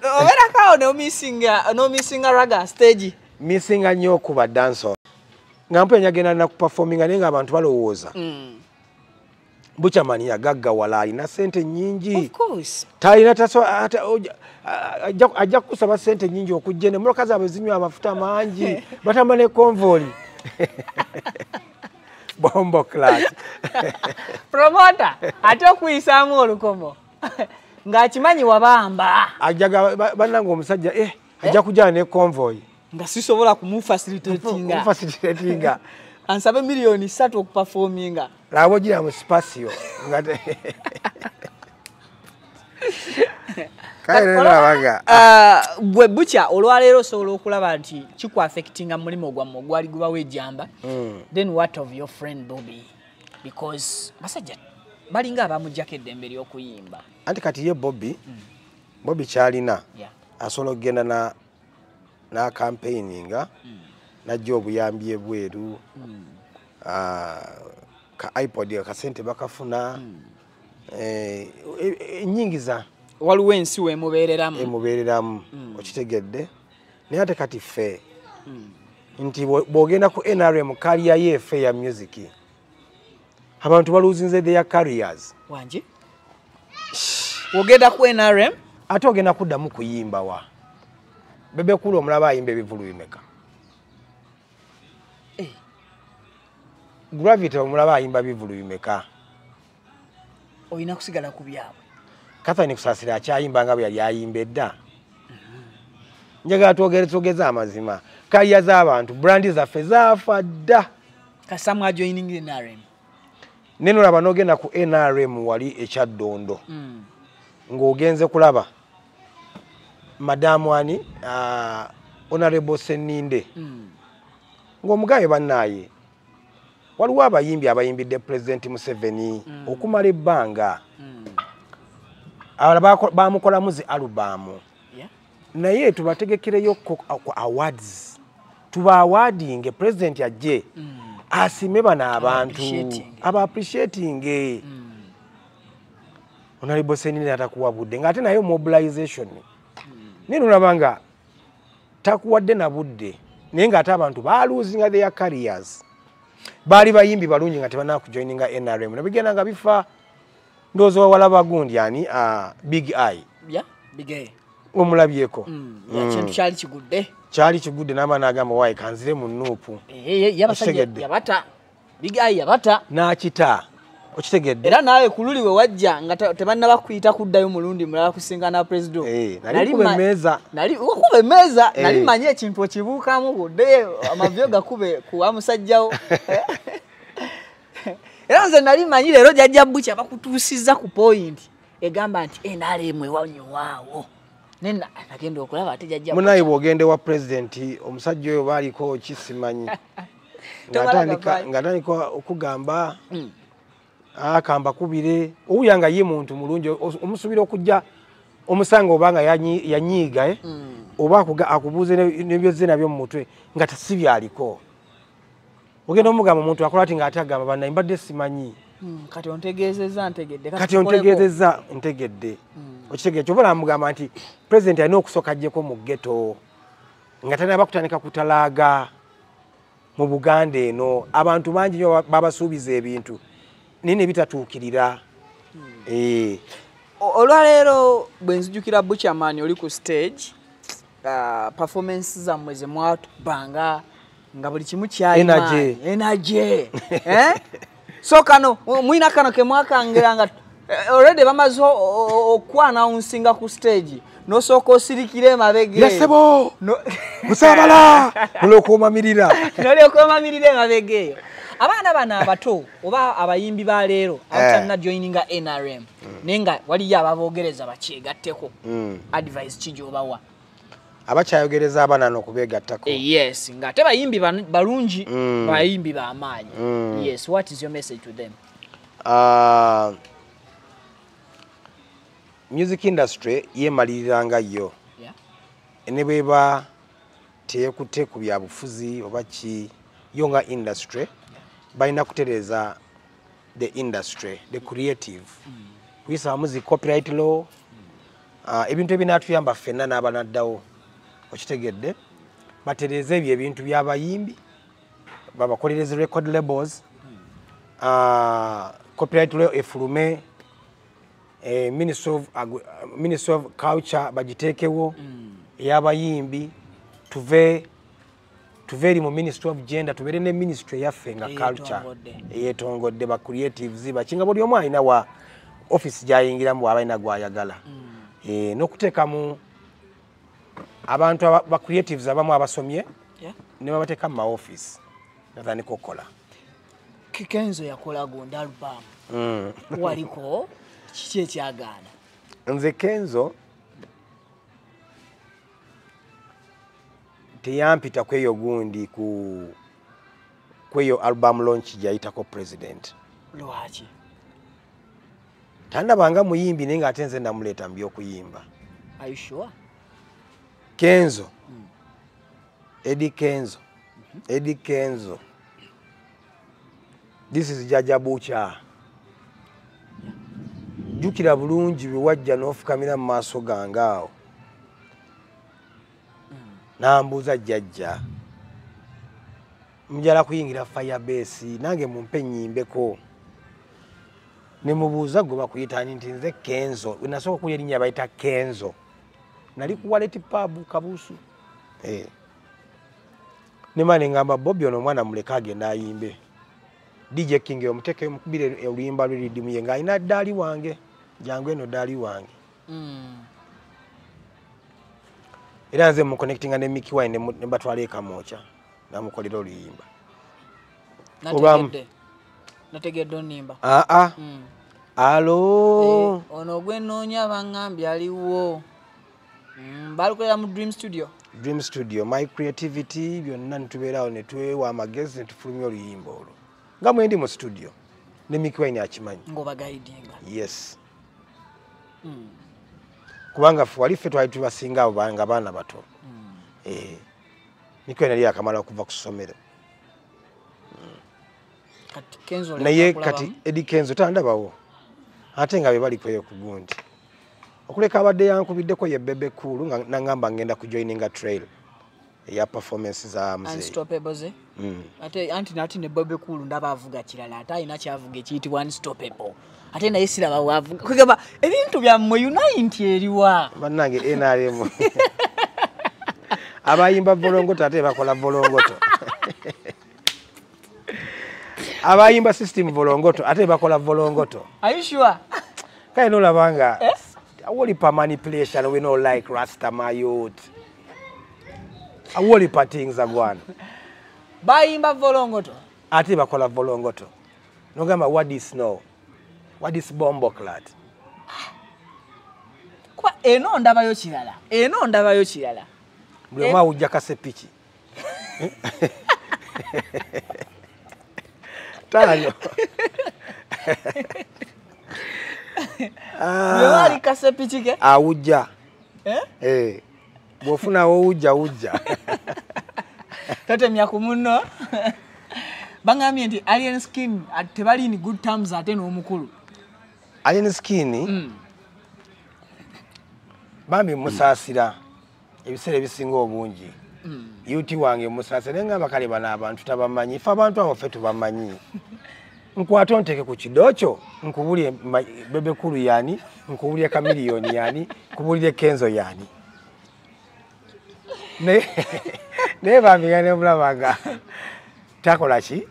Speaker 2: Obeerako awo n'omissinga ragga stage?
Speaker 1: Missinga nnyo okuba dancehall nga mpe nyagenda nakuperforminga, naye ng'abantu balowooza Buchaman yagaggawala, alina sente nnyingi.
Speaker 2: Of course.
Speaker 1: Talina taso ajja kukusaba sente nnyingi okujja emmotoka zaabwe zinywa amafuta mangi, batamba ne convoy, bomboclaat.
Speaker 2: Promoter ate okuyisaamu olukomo ng'akimanyi wabamba.
Speaker 1: Ajjaga bannange omusajja ajja kujja ne convoy.
Speaker 2: Nga sisobola kumufacilitatinga.
Speaker 1: Kumufacilitatinga.
Speaker 2: Ansabe 3 million okuperforminga.
Speaker 1: Laba ogira mu Spacio nga kale nerabaga.
Speaker 2: Gwe Butcher, olwaleero osobola okulaba nti kikuaffectinga mu mulimu gwammwe ogwali gubawo ejjamba. Then what of your friend Bobby? Because basajja balinga abamugjako eddembe ly'okuyimba.
Speaker 1: Anti kati ye Bobby, Bobby kyalina asobola okugenda na na campaigninga najja obuyambi ebweru. Ka iPod akasente bakafuna, enyingiza.
Speaker 2: Waliwo ensi wemubeereramu.
Speaker 1: Emubeereramu, okitegedde? Naye ate kati ffe nti bw'ogenda ku NRM, career yeefe ya music, abantu baluzinze their careers.
Speaker 2: Wangi ogenda ku NRM?
Speaker 1: Ate ogenda kuddamu kuyimba wa? Bebe Cool omulaba ayimba ebivulu bimeka?
Speaker 2: Eh.
Speaker 1: Gravity omulaba ayimba bivulu bimeka?
Speaker 2: Olina kusigala ku byabwe.
Speaker 1: Catherine Kusasira akyayimba nga bwe yali ayimba edda? Njagala twogere, twogeze amazima. Career z'abantu, brand zaffe zaafa dda.
Speaker 2: Kasamu ajoining NRM.
Speaker 1: Nenolaba n'ogenda ku NRM wali ekyaddondo ng'ogenze kulaba madamu ani, Honorable Seninde, ng'omugabe bannaaye waliwo abayimbi abayimbidde Pulezidenti Museveni okumala ebbanga, abalala bamukolamu zi album, naye tubategekereyo ku awards, tuba awarding, president ajje asime bano abantu.
Speaker 2: Appreciating.
Speaker 1: Aba appreciating. Honorable Seninde atakuwa budde, ng'ate naye mobilization, naye nolaba nga takuwadde na budde, naye ng'ate abantu baluzinga their careers. Baali bayimbi balungi nga tebanakujoininga NRM, nabigenda nga bifa. Ndowooza wawalaba gundi ani, Big Eye.
Speaker 2: Yeah, Big Eye.
Speaker 1: Omulabyeko?
Speaker 2: Yeah, kintu kyali kigudde.
Speaker 1: Kyali kigudde, n'ama n'agamba waayi kanzire mu NUP.
Speaker 2: Yabasajja.
Speaker 1: Okitegedde?
Speaker 2: Yabata, Big Eye yabata.
Speaker 1: N'akita, okitegedde?
Speaker 2: Era naawe ku luli we wajja nga tebannaba kuyita kuddayo mulundi mulala kusingana president.
Speaker 1: Nali nkuba emmeeza.
Speaker 2: Nali okuba emmeeza. Nali manyi ekintu okibuukamu budde amavyo gakube kuwa musajjawo. Era nze nali manyi leero jajja Butcher bakutuusizza ku point egamba nti NRM ewanyowaawo, naye nagenda okulaba ate jajja
Speaker 1: Munaye bw'ogende wa pulezidenti, omusajja oyo baaliko kisimanyi.
Speaker 2: Tomala gavaayo.
Speaker 1: Ng'atandika okugamba akamba kubire owulira nga ye muntu mulungi, omusuubira okujja omusanga oba nga yanyiiga, eh? Oba akubuuze nebyozze nabyo mu mutwe nga si byaliko. Ogenda omugamba omuntu akola ati ng'ate agamba bannaye mbadde simanyi.
Speaker 2: Kati ontegeezezza ntegedde.
Speaker 1: Kati ontegeezezza ntegedde, okitegeera? Kyova namugamba nti pulezidenti alina okusooka ajjeko mu ghetto nga tanaba kutandika kutalaaga mu Buganda eno. Abantu bangi nnyo babasuubiza ebintu naye ne bitatuukirira.
Speaker 2: Olwaleero bwe nzijukira Buchaman oli ku stage, performance zammwe ze mwatubanga nga buli kimu kyalina
Speaker 1: Energy.
Speaker 2: Energy, eh? So kano mwina kano ke mwakangira nga already bamaze okwannouncinga ku stage, nosooka osirikire emabega.
Speaker 1: Yasebo.
Speaker 2: No.
Speaker 1: Musaabala olwokuumamirira.
Speaker 2: Nolyoka omamirira emabega eyo. Abaana bano abato oba abayimbi ba leero abatalina joininga NRM, naye nga waliyo ababoogereza bakyegatteko, advice ki gy'obawa?
Speaker 1: Abakyayogereza abaana n'okubeegattako.
Speaker 2: Yes, ng'ate bayimbi balungi, bayimbi b'amaanyi. Yes, what is your message to them?
Speaker 1: Music industry yeemaliriranga yo. Ne bweba teyekutte ku byabufuzi oba ki, yo nga industry balina kutereeza the industry, the creative, kuyisaamu zi copyright law, ebintu ebinaatuyamba ffenna n'abanaddawo. Okitegedde? Batereeze ebyo ebintu by'abayimbi, babakolereze record labels, copyright law efulume, Ministry of Culture bagiteekewo ey'abayimbi, tuve eri mu Ministry of Gender, tubeere ne ministry yaffe nga culture eyeetongodde, ba creatives bakinga buli omu alina wa office gy'ayingiramu bw'aba alina gw'ayagala. N'okuteekamu abantu ba creatives abamu abasomye ne babateeka mu ma office natandika okukola.
Speaker 2: Kenzo yakola gonda album. Waliko kiki ekyagaana?
Speaker 1: Nze Kenzo teyampita kweyo gundi kweyo album launch gyayitako president.
Speaker 2: Lwaki?
Speaker 1: Tandabanga muyimbi naye ng'ate nze namuleeta mu by'okuyimba.
Speaker 2: Are you sure?
Speaker 1: Kenzo. Eddie Kenzo. Eddie Kenzo. This is Jaja Bucha. Jjukira bulungi bwe wajja n'ofukamira mu maaso gange awo. Nambuuza jjajja, njala kuyingira Firebase nange mumpe nnyimbeko. Ne mubuuza gwe bakuyita ani, nti nze Kenzo. We nasooka okulya erinnya bayita Kenzo. Nali ku Wallet Pub Kabuusu. Ne mane ngamba Bobby ono omwana muleke agende ayimbe. DJ King omuteeke mukubire oluyimba lwe ridimu ye ng'alina ddaali wange, jangu eno ddaali wange. Era nze muconnectinga ne Mickey Wine ne batwala e Kamwokya namukolera oluyimba.
Speaker 2: Nategedde onnimba.
Speaker 1: Aa. Alo.
Speaker 2: Ono gwe nnoonya baŋŋambye aliwo. Balukolera mu Dream Studio.
Speaker 1: Dream Studio, my creativity byonna nitubeerawo ne twewa amagezi ne tufulumya oluyimba olwo. Nga mwendi mu studio ne Mickey Wine akimanyi.
Speaker 2: Ng'obagayidinga.
Speaker 1: Yes. Kubanga ffe wali ffe twali tubasinga abo nga baana bato. Mickey Wine yali akamala okuva ku ssomero. Naye kati Eddie Kenzo tandabawo ate nga be bali kweyo ku gundi. Okuleka abadde yankubiddeko ye Bebe Cool nga nangamba ngenda kujoininga trail eya performance za mzee.
Speaker 2: Unstoppable ze? Ate anti nati ne Bebe Cool ndaba avuga kirala, ate alina kyavuga ekiyitibwa unstoppable. Ate naye siraba wavuga. Kugamba ebintu byammwe unite eriwa.
Speaker 1: Bannange NRM. Abayimba volongoto ate bakola volongoto. Abayimba system volongoto ate bakola volongoto.
Speaker 2: Are you sure?
Speaker 1: Kale nolabanga awolipa manipulation, we no like Rasta mayot. Awolipa things agwana.
Speaker 2: Bayimba volongoto
Speaker 1: ate bakola volongoto. Nogamba what is no? What is bombo clat?
Speaker 2: Kwa eno ndabayo kirala. Eno ndabayo kirala.
Speaker 1: Buli omu awujja kasepiki. Tayo.
Speaker 2: Bwe kasepiki ke?
Speaker 1: Awujja.
Speaker 2: Eh?
Speaker 1: Eh. Bw'ofuna w'owujja wujja.
Speaker 2: Tatemya ku munno. Bangambye nti Alien Skin tebali in good terms ate n'omukulu.
Speaker 1: Alien Skin? Bambi musaasira ebiseera ebisinga obungi. Yuti wange musaasira naye ngamba kale bano abantu tabamanyi. Ffe abantu abo ffe tubamanyi. Nkwate onteeke ku kiddo nkubulye Bebe Cool yani, nkubulye Chameleone yani, nkubulye Kenzo yani. Naye bambi nga ne mulabanga takola ki?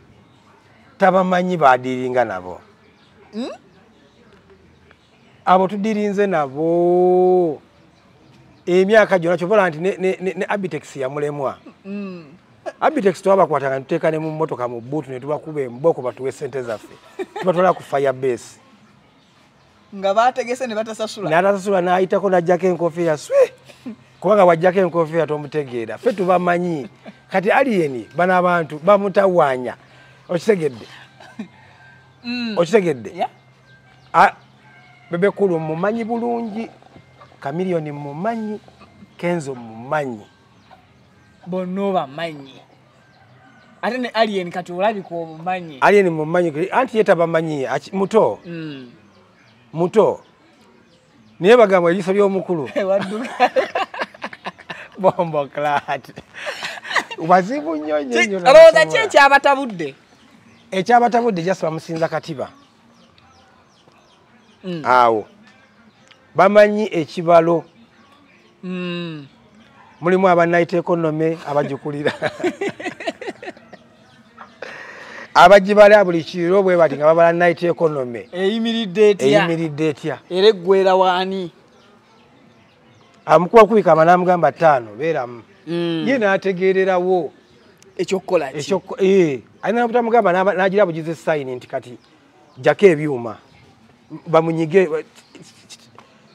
Speaker 1: Tabamanyi baadiringa nabo. Abo tudirinze nabo emyaka gyonna kyobola nti ne Abitex yamulemwa. Abitex twabakwatanga tuteeka ne mu mmotoka mu bbuutu ne tubakuba emboko batuwe ssente zaffe. Tubatwala ku Firebase.
Speaker 2: Nga baategese ne batasasula.
Speaker 1: N'atasasula n'ayitako n'aggyako enkofiira swe. Kubanga wajjako enkofiira tomutegeera, ffe tubamanyi. Kati Alien bano abantu bamutawaanya, okitegedde? Okitegedde?
Speaker 2: Yeah.
Speaker 1: Bebe Cool mumanyi bulungi, Chameleone mumanyi, Kenzo mumanyi,
Speaker 2: bonna obamanyi. Ate ne Alien kati olabika omumanyi.
Speaker 1: Alien mumanyi, anti ye tabamanyi, muto. Muto. Naye bagamba eriiso ly'omukulu.
Speaker 2: Wadduka.
Speaker 1: Bombo clat. Wazibu nnyo nnyo nnyo.
Speaker 2: Olowooza ki ekyabatabudde?
Speaker 1: Ekyabatabudde just bamusinza katiba. Awo bamanyi ekibalo. Mulimu aba night economy abagikulira. Abagibala buli kiro bwe bati nga babala night economy.
Speaker 2: Eyimiridde etya?
Speaker 1: Eyimiridde etya?
Speaker 2: Era eggwera waani?
Speaker 1: Amukuba kubika n'amugamba 5 beeramu. Ye n'ategeererawo
Speaker 2: ekyokukola ki?
Speaker 1: Alina n'obutamugamba n'agira bugize sign nti kati jjako ebyuma bamunyige.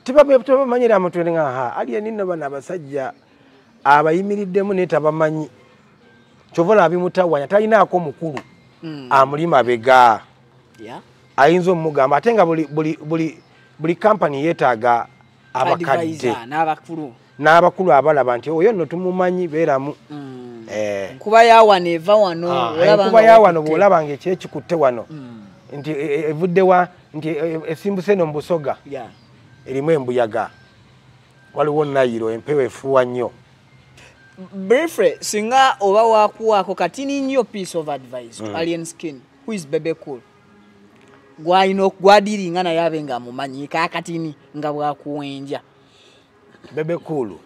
Speaker 1: Tebamanyira amuntu nga ha Alien nno bano abasajja abayimiriddemu naye tabamanyi. Kyova olaba bimutawaanya, talinaako mukulu amuli mabega. Ayinza omugamba ate nga buli kampani yeetaaga abakadde n'abakulu abalaba nti oyo nno tumumanyi beeramu.
Speaker 2: Nkuba ya wano eva wano,
Speaker 1: enkuba ya wano bw'olaba nga ekyekikutte wano nti evudde wa, nti esimbuse eno mu Busoga erimu embuyaga, waliwo Nayiro empewo efuuwa nnyo.
Speaker 2: Briefly, singa oba wakuwaako katini nnyo piece of advice to Alien Skin, who is Bebe Cool, gwalina gwadiringa naye abe nga amumanyi kaakatini nga bwakuwenja.
Speaker 1: Bebe Cool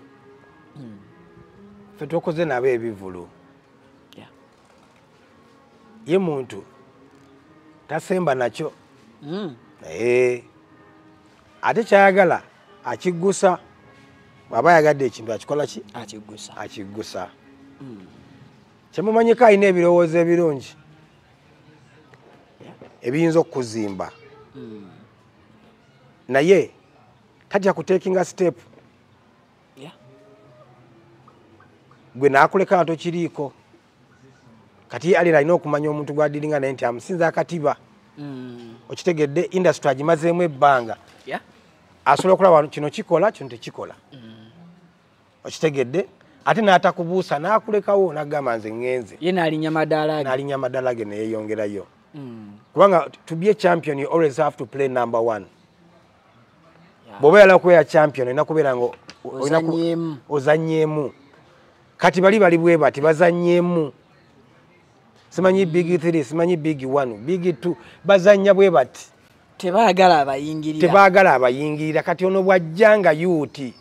Speaker 1: ffe tukoze nabo ebivulu. Ye muntu tasemba nakyo. Ate kyayagala akiggusa, bw'aba ayagadde ekintu akikola ki?
Speaker 2: Akiggusa.
Speaker 1: Akiggusa. Kyemumanyiko alina ebirowoozo ebirungi ebiyinza okukuzimba, naye tatya kutekinga step. Gwe n'akuleka nga tokiriiko. Kati ye Alien alina okumanya omuntu gw'adiringa naye nti amusinza akatiba. Okitegedde, industry agimazeemu ebbanga. Asobola okulaba kino kikola, kino tekikola. Okitegedde, ate n'atakubuusa n'akulekawo n'agamba nze ŋŋenze.
Speaker 2: Ye n'alinnya madaala ge.
Speaker 1: N'alinnya madaala ge ne yeeyongerayo. Kubanga to be a champion you always have to play number 1. Bw'oba oyagala kubeera champion olina kubeera nga ozannyeemu. Kati bali bwe bati bazannyeemu. Simanyi big 3, simanyi big 1, big 2, bazannya bwe bati.
Speaker 2: Tebaagala abayingirira.
Speaker 1: Tebaagala abayingirira. Kati ono bw'ajja nga yuuti.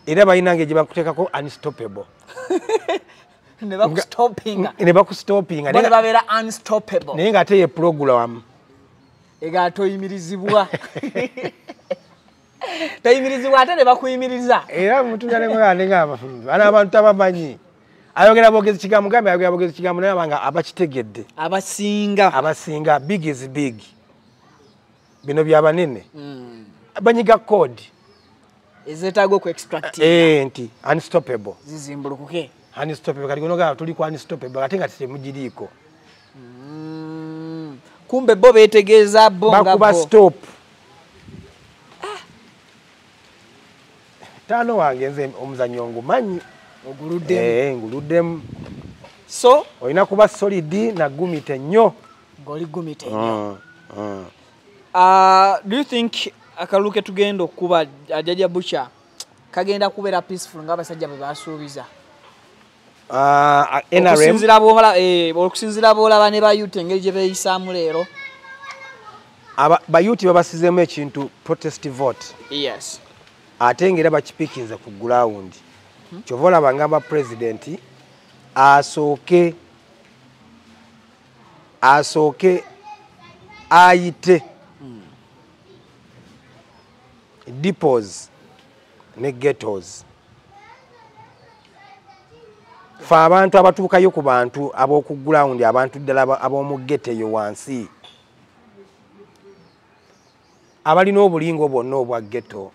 Speaker 1: Era balina ngeri gye bakuteekako unstoppable.
Speaker 2: Ne bakustoppinga.
Speaker 1: Ne bakustoppinga.
Speaker 2: Bo ne babeera unstoppable.
Speaker 1: Naye ng'ate ye program.
Speaker 2: Ega toyimirizibwa. Toyimirizibwa ate ne bakuyimiriza.
Speaker 1: Era mutunale ngamba abantu tabamanyi. Ayogera bogezi kigambo, gambe ayogera bogezi kigambo naye abanga abakitegedde.
Speaker 2: Abasinga.
Speaker 1: Abasinga big is big. Bino byabanene. Banyiga code.
Speaker 2: Ezeetaaga oku extract.
Speaker 1: Nti unstoppable.
Speaker 2: Zizimbulukuke.
Speaker 1: Unstoppable kati gonoga tuli ku unstoppable ate nga temugiriiko.
Speaker 2: Kumbe bo beetegeeza bo nga bo.
Speaker 1: Bakuba stop. Tano wange nze omuzannyo ngumanyi.
Speaker 2: Oguluddemu.
Speaker 1: Nguluddemu.
Speaker 2: So
Speaker 1: olina kuba solid na gumite nnyo.
Speaker 2: Ng'oli gumite nnyo. Do you think akalulu ke tugenda okuba Jjajja Butcher kagenda kubeera peaceful ng'abasajja bwe basuubiza?
Speaker 1: NRM.
Speaker 2: Okusinziira bw'olaba ne bayuti engeri gye beeyisaamu leero.
Speaker 1: Bayuti babasizeemu ekintu protest vote.
Speaker 2: Yes.
Speaker 1: Ate ng'era bakipiikinze ku ground. Kyova olaba ngamba pulezidenti asooke ayite depots ne ghettos. Fe abantu abatuukayo ku bantu ab'oku ground, abantu ddala ab'omu ghetto eyo wansi, abalina obulingo bwonna obwa ghetto.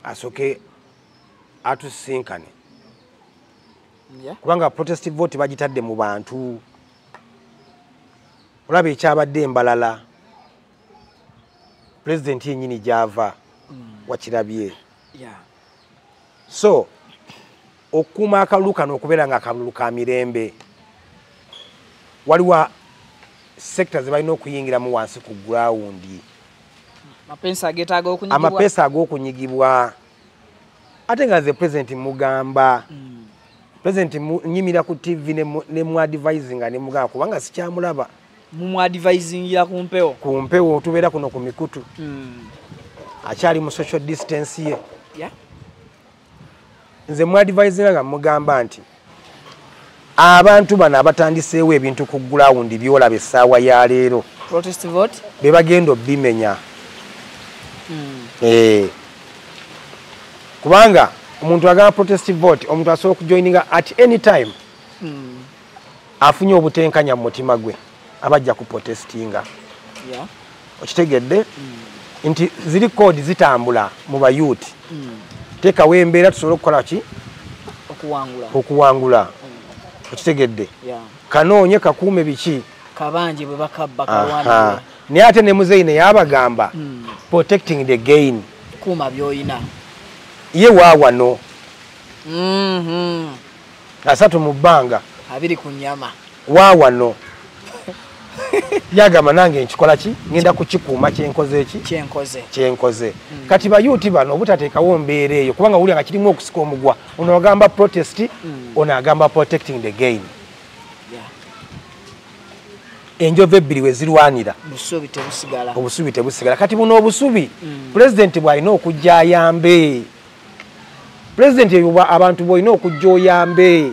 Speaker 1: Asooke atusinkane. Kubanga protest vote bagitadde mu bantu. Olaba ekyabadde embalala, pulezidenti yennyini gy'ava wakirabye. So okukuuma akalulu kano okubeera nga akalulu ka mirembe, waliwo sector ze balina okuyingiramu wansi ku ground.
Speaker 2: Amapeesa ageetaaga okunyigibwa.
Speaker 1: Amapeesa ag'okunyigibwa. Ate nga nze pulezidenti mugamba, pulezidenti nyimira ku TV ne mu advisinga ne mugamba, kubanga sikyamulaba.
Speaker 2: Mumuadvisingira ku mpewo?
Speaker 1: Ku mpewo, tubeera kuno ku mikutu. Akyali mu social distance ye. Nze mu advisinga nga mugamba nti abantu bano abatandiseewo ebintu ku ground byolaba essaawa ya leero,
Speaker 2: protest vote,
Speaker 1: be bagenda obimenya. Kubanga omuntu agamba protest vote, omuntu asobola okujoininga at any time. Afunye obutenkanya mu mutima gwe, abajja ku protestinga. Okitegedde? Nti ziri code zitambula mu bayouth. Teekawo embeera tusobole okukola ki?
Speaker 2: Okuwangula.
Speaker 1: Okuwangula. Okitegedde? Kanoonye kakuume biki?
Speaker 2: Kabanje bwe bakabba kalwana.
Speaker 1: Naye ate ne muzeeyi naye abagamba protecting the gain.
Speaker 2: Kuuma by'olina.
Speaker 1: Ye wa wano. 30 mu bbanga.
Speaker 2: 20 ku nnyama.
Speaker 1: Wa wano. Yagamba nange nkikola ki? Ngenda kukikuuma kyenkoze ki?
Speaker 2: Kyenkoze.
Speaker 1: Kyenkoze. Kati bayouth bano obutateekawo mbeera eyo, kubanga wulira nga kirimu okusika omugwa. Ono agamba protest, ono agamba protecting the gain. Enjovu ebbiri we zirwanira,
Speaker 2: obusubi tebusigala.
Speaker 1: Obusubi tebusigala. Kati buno obusubi, pulezidenti bw'alina okujja ayambe. Pulezidenti ebyo abantu bw'olina okujja oyambe.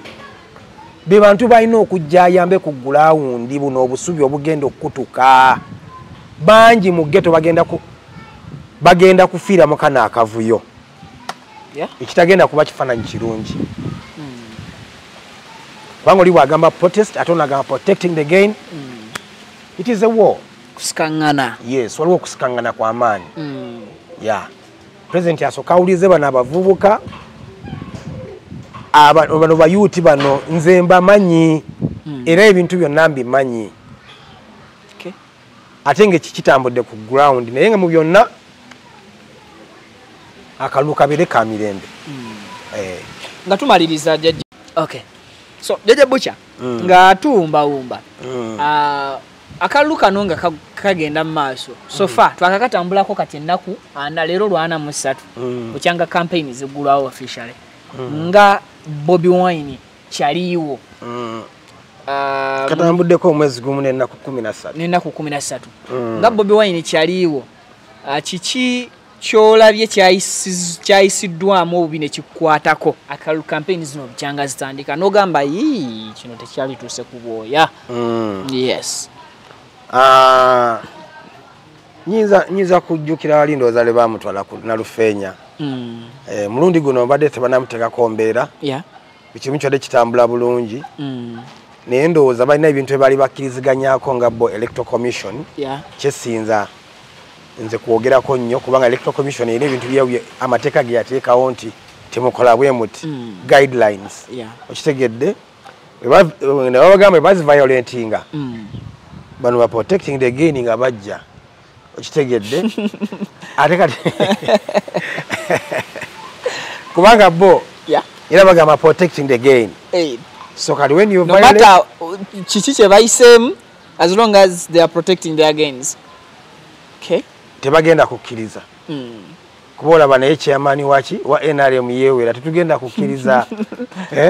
Speaker 1: Be bantu balina okujja ayambe ku ground buno obusubi obugenda okukutuka. Bangi mu ghetto bagenda kufiira mu kano akavuyo. Ekitagenda kuba kifaananyi kirungi. Kubanga oli bw'agamba protest, ate ono agamba protecting the gain. It is a war.
Speaker 2: Kusikaŋŋana.
Speaker 1: Yes, waliwo okusikaŋŋana kwa maanyi. President asooka awulize bano abavubuka, bano bayouth bano nze mbamanyi, era ebintu byonna mbimanyi. Ate nga kitambudde ku ground, naye nga mu byonna akalulu kabeere ka mirembe.
Speaker 2: Nga tumaliriza jjajja. Okay. So jjajja Butcher, nga tuwumbawumba. Akalulu kano nga kagenda mu maaso. So far twakakatambulako kati ennaku 4, leero 43. Bukyanga campaign ziggulwawo officially. Nga Bobi Wine kyaliwo.
Speaker 1: Katambuddeko omwezi gumu n'ennaku 13.
Speaker 2: N'ennaku 13. Nga Bobi Wine kyaliwo. Kiki kyolabye kyayisiddwamu obubi ne kikukwatako akalulu campaign zino bukyanga zitandika n'ogamba yii kino tekyalituuse ku bwoya? Yes.
Speaker 1: Nyinza kujjukira wali ndowooza lwe baamutwala ku Nalufeenya. Mulundi guno mbadde tebanamuteekako mbeera. Ekimu kyadde kitambula bulungi. Naye ndowooza balina ebintu bye baali bakkiriziganyaako nga bo Electoral Commission. Kyesinza nze kwogerako nnyo, kubanga Electoral Commission erina ebintu bye amateeka ge yateekawo nti temukola bwe muti, guidelines. Okitegedde? Ne babagamba baziviolatinga. Bano ba protecting the gain nga bajja. Okitegedde? Ate kati kubanga bo era bagamba protecting the gain. So kati when you
Speaker 2: no
Speaker 1: violate,
Speaker 2: matter kiki kye bayiseemu, as long as they are protecting their gains. Okay.
Speaker 1: Tebagenda kukkiriza. Kuba olaba naye chairman waki wa NRM yeewera tetugenda kukkiriza.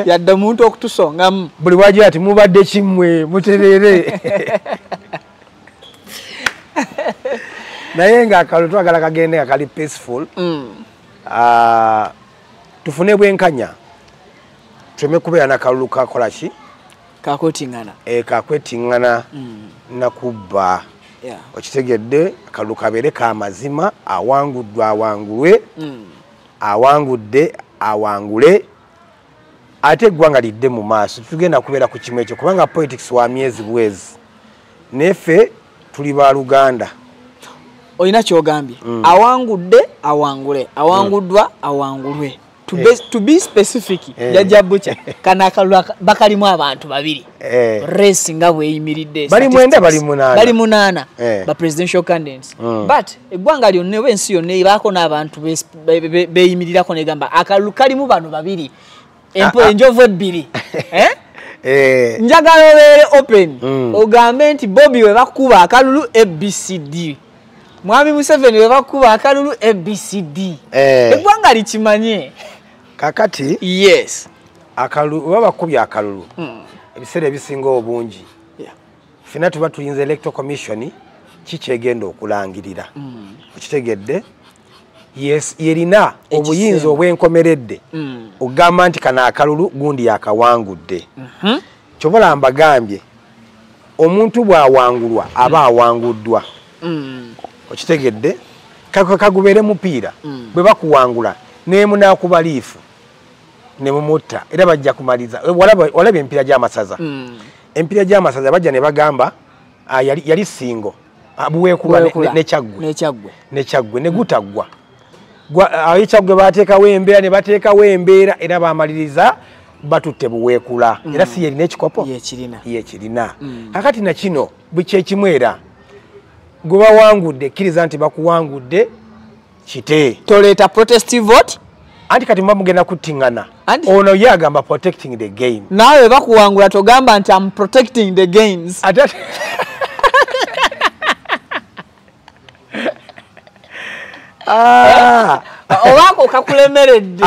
Speaker 2: Yadde omuntu okutusongamu.
Speaker 1: Buli wajja ati mubadde kimmwe mutereere. Naye nga akalulu twagala kagende nga kali peaceful. Tufune bwenkanya. Tuleme kubeera n'akalulu kakola ki?
Speaker 2: Kakwetingana.
Speaker 1: Kakwetingana nakubba. Okitegedde, akalulu kabeere ka mazima, awanguddwa awangulwe, awangudde awangule, ate eggwanga lidde mu maaso. Tugenda kubeera ku kimu ekyo kubanga politics wa myezi bwezi. Neffe tuli baluganda.
Speaker 2: Olina kyogambye. Awangudde awangule, awanguddwa awangulwe. To be specific, Jajja Butcher, kana akalulu bakalimu abantu babiri. Race nga bweyimiridde.
Speaker 1: Bali 9, bali 8.
Speaker 2: Bali 8 ba presidential candidates. But eggwanga lyonna oba ensi yonna ebaako n'abantu beyimirirako negamba akalulu kalimu bano babiri. Enjovu ebbiri. Njagala obeere open. Ogambe nti Bobi we bakuba akalulu ABCD. Mwami Museveni we bakuba akalulu ABCD. Eggwanga likimanye.
Speaker 1: Kakati.
Speaker 2: Yes.
Speaker 1: Akalulu oba bakubye akalulu. Ebiseera ebisinga obungi. Ffenna tuba tulinze Electoral Commission kikyegenda okulangirira. Okitegedde? Yes, yerina obuyinza obwenkomeredde. Ogamba nti kana akalulu gundi yakawangudde. Kyobola mbagambye omuntu bw'awangulwa aba awanguddwa. Okitegedde? Kagubeere mupiira bwe bakuwangula ne munaakuba liifu ne mumutta era bajja kumaliza. Walaba empiira gy'amasaza. Empiira gy'amasaza bajja ne bagamba yali Singo Buweekula ne Kyaggwe ne gutaggwa. Ekyaggwe bateekawo embeera ne bateekawo embeera era bamaliriza batutte Buweekula. Era si yerina ekikopo yekirina. Kakati na kino bwe era gwe bawangudde kkiriza nti bakuwangudde kite.
Speaker 2: Toleeta protest vote.
Speaker 1: Anti kati muba mugenda kuttingana. Ono ye agamba protecting the gain.
Speaker 2: Naawe bakuwangula togamba nti I'm protecting the gains. Obako kakulemeredde.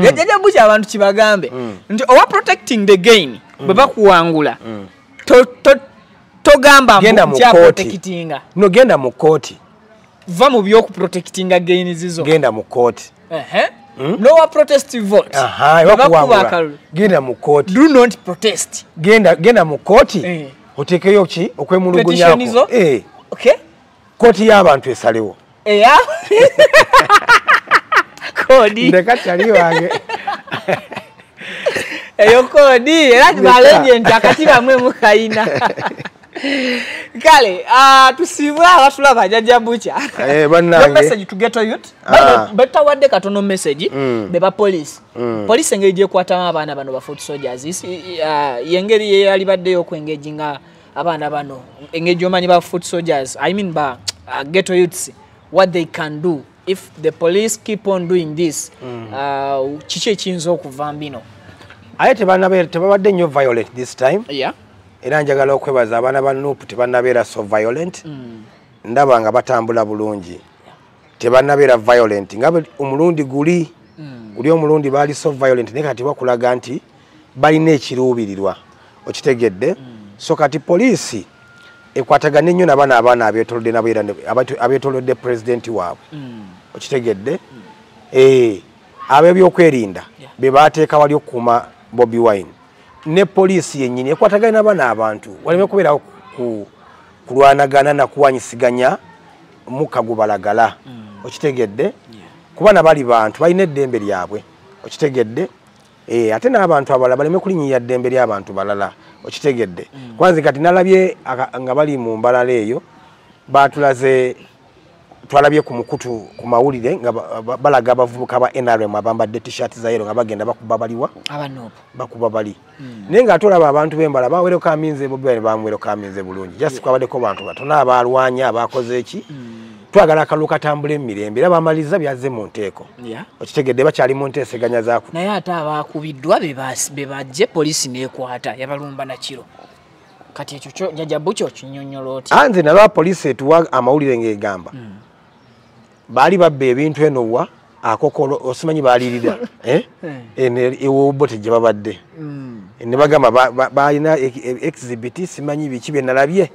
Speaker 2: Jajja Butcher abantu kibagambe nti owa protecting the gain bwe bakuwangula togamba mbu protectinga.
Speaker 1: No, genda mu kooti.
Speaker 2: Va mu by'okuprotectinga gains zo.
Speaker 1: Genda mu kooti.
Speaker 2: No wa protest vote.
Speaker 1: Bakuwangula. Genda mu kooti.
Speaker 2: Do not protest.
Speaker 1: Genda mu kooti. Oteekeyo ki okwemulugunyako.
Speaker 2: Okay.
Speaker 1: Kooti y'abantu esalewo.
Speaker 2: Kodi.
Speaker 1: Ndeka kyali wange.
Speaker 2: Eyo kodi era balenje nti akati bamwe mukayina. Kale, tusibwe abatulaba Jajja Butcher.
Speaker 1: Bannange.
Speaker 2: Message to ghetto youth. Betawadde katono message beba police. Police engeri gyekwatamu abaana bano ba foot soldiers. Yengeri yali baddeyo okwengeginga abaana bano. Engeri gy'omanyi ba foot soldiers, I mean ba ghetto youths, what they can do if the police keep on doing this. Kiki ekiyinza okuva mbino?
Speaker 1: Aye tebabadde nnyo violent this time.
Speaker 2: Yeah.
Speaker 1: Era njagala okwebaza abaana ba NUP tebannabeera so violent. Ndaba nga batambula bulungi. Tebannabeera violent nga omulundi guli guli omulundi baali so violent naye kati bakulaga nti balina ekiruubirirwa. Okitegedde? So kati poliisi ekwatagane nnyo n'abaana abaana abeetolodde nabo era abeetolodde pulezidenti waabwe. Okitegedde? Ab'ebyokwerinda be baateeka wali okukuuma Bobi Wine. Ne poliisi yennyini ekwatagana n'abaana abantu waleme kubeerawo kulwanagana na kuwanyisiganya mukka gubalagala. Okitegedde? Kuba nabali bantu balina eddembe lyabwe. Okitegedde? Ate n'abantu abalala baleme kulinnyirira ddembe ly'abantu balala. Okitegedde? Kwanza kati nalabye nga bali mu mbalala eyo batulaze twalabye ku mukutu ku mawulire nga balaga abavubuka ba NRM abambadde t-shirt za yellow nga bagenda bakuba baliwa bakuba bali. Naye nga tolaba abantu b'embala bawereko aminze Bobi Wine bamuwereko aminze bulungi. Just kwabaddeko bantu batono abalwanya abakoze eki. Twagala akalulu katambule emirembe era bamaliza byazze mu nteeko. Okitegedde bakyali mu nteeseganya zaako.
Speaker 2: Naye ate abakubiddwa be bajje poliisi n'ekwata yabalumba na kiro. Kati ekyo kyo Jajja Butcher okinnyonnyola otya?
Speaker 1: Nze nalaba poliisi etuwa amawulire ng'egamba baali babba ebintu eno wa akokolo osimanyi baalirira ewobote gye babadde ne bagamba balina exhibit simanyi biki bye nalabye.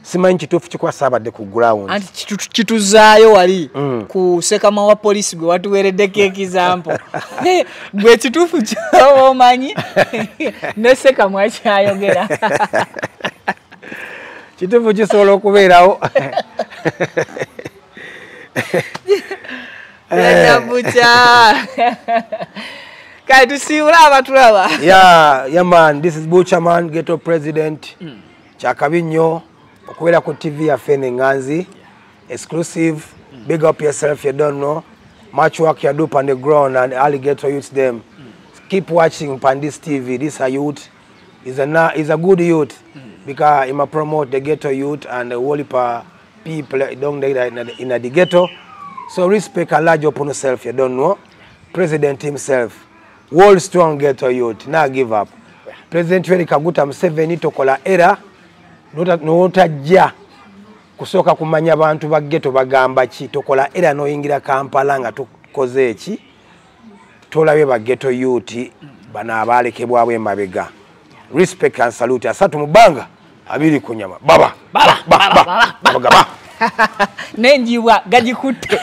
Speaker 1: Simanyi kituufu kikwasa abadde ku ground.
Speaker 2: Anti kituzaayo wali ku sekama wa poliisi gwe watuweereddeko example. Gwe kituufu ky'omanyi ne sekama akyayogera.
Speaker 1: Kituufu kisobola okubeerawo.
Speaker 2: Jajja Butcher. Kale tusiibule abatulaba.
Speaker 1: Yeah, yeah man, this is Butcher man, ghetto president. Kyakabi nnyo. Okubeera ku TV yaffe eno eŋŋanzi exclusive. Big up yourself. You don't know much work you do on the ground and alligator youth them. Keep watching Pandis TV. This a youth is a good youth because he promote the ghetto youth and the whole people down there in the ghetto. So respect and large upon yourself. You don't know president himself, world strong ghetto youth, not give up. President Yoweri Kaguta Museveni, tokola era n'otajja kusooka kumanya bantu ba ghetto bagamba ki. Tokola era n'oyingira Kampala nga tukoze eki, tolabye ba ghetto youth bano abalekebwawo emabega. Respect and salute. 30 mu bbanga, 20 ku nyama, baba.
Speaker 2: Baba,
Speaker 1: ba,
Speaker 2: baba,
Speaker 1: ba,
Speaker 2: baba.
Speaker 1: Baba, ba.
Speaker 2: N'enjiibwa gagikutte,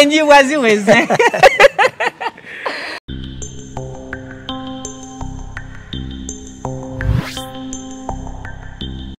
Speaker 2: enjiibwa ziweze.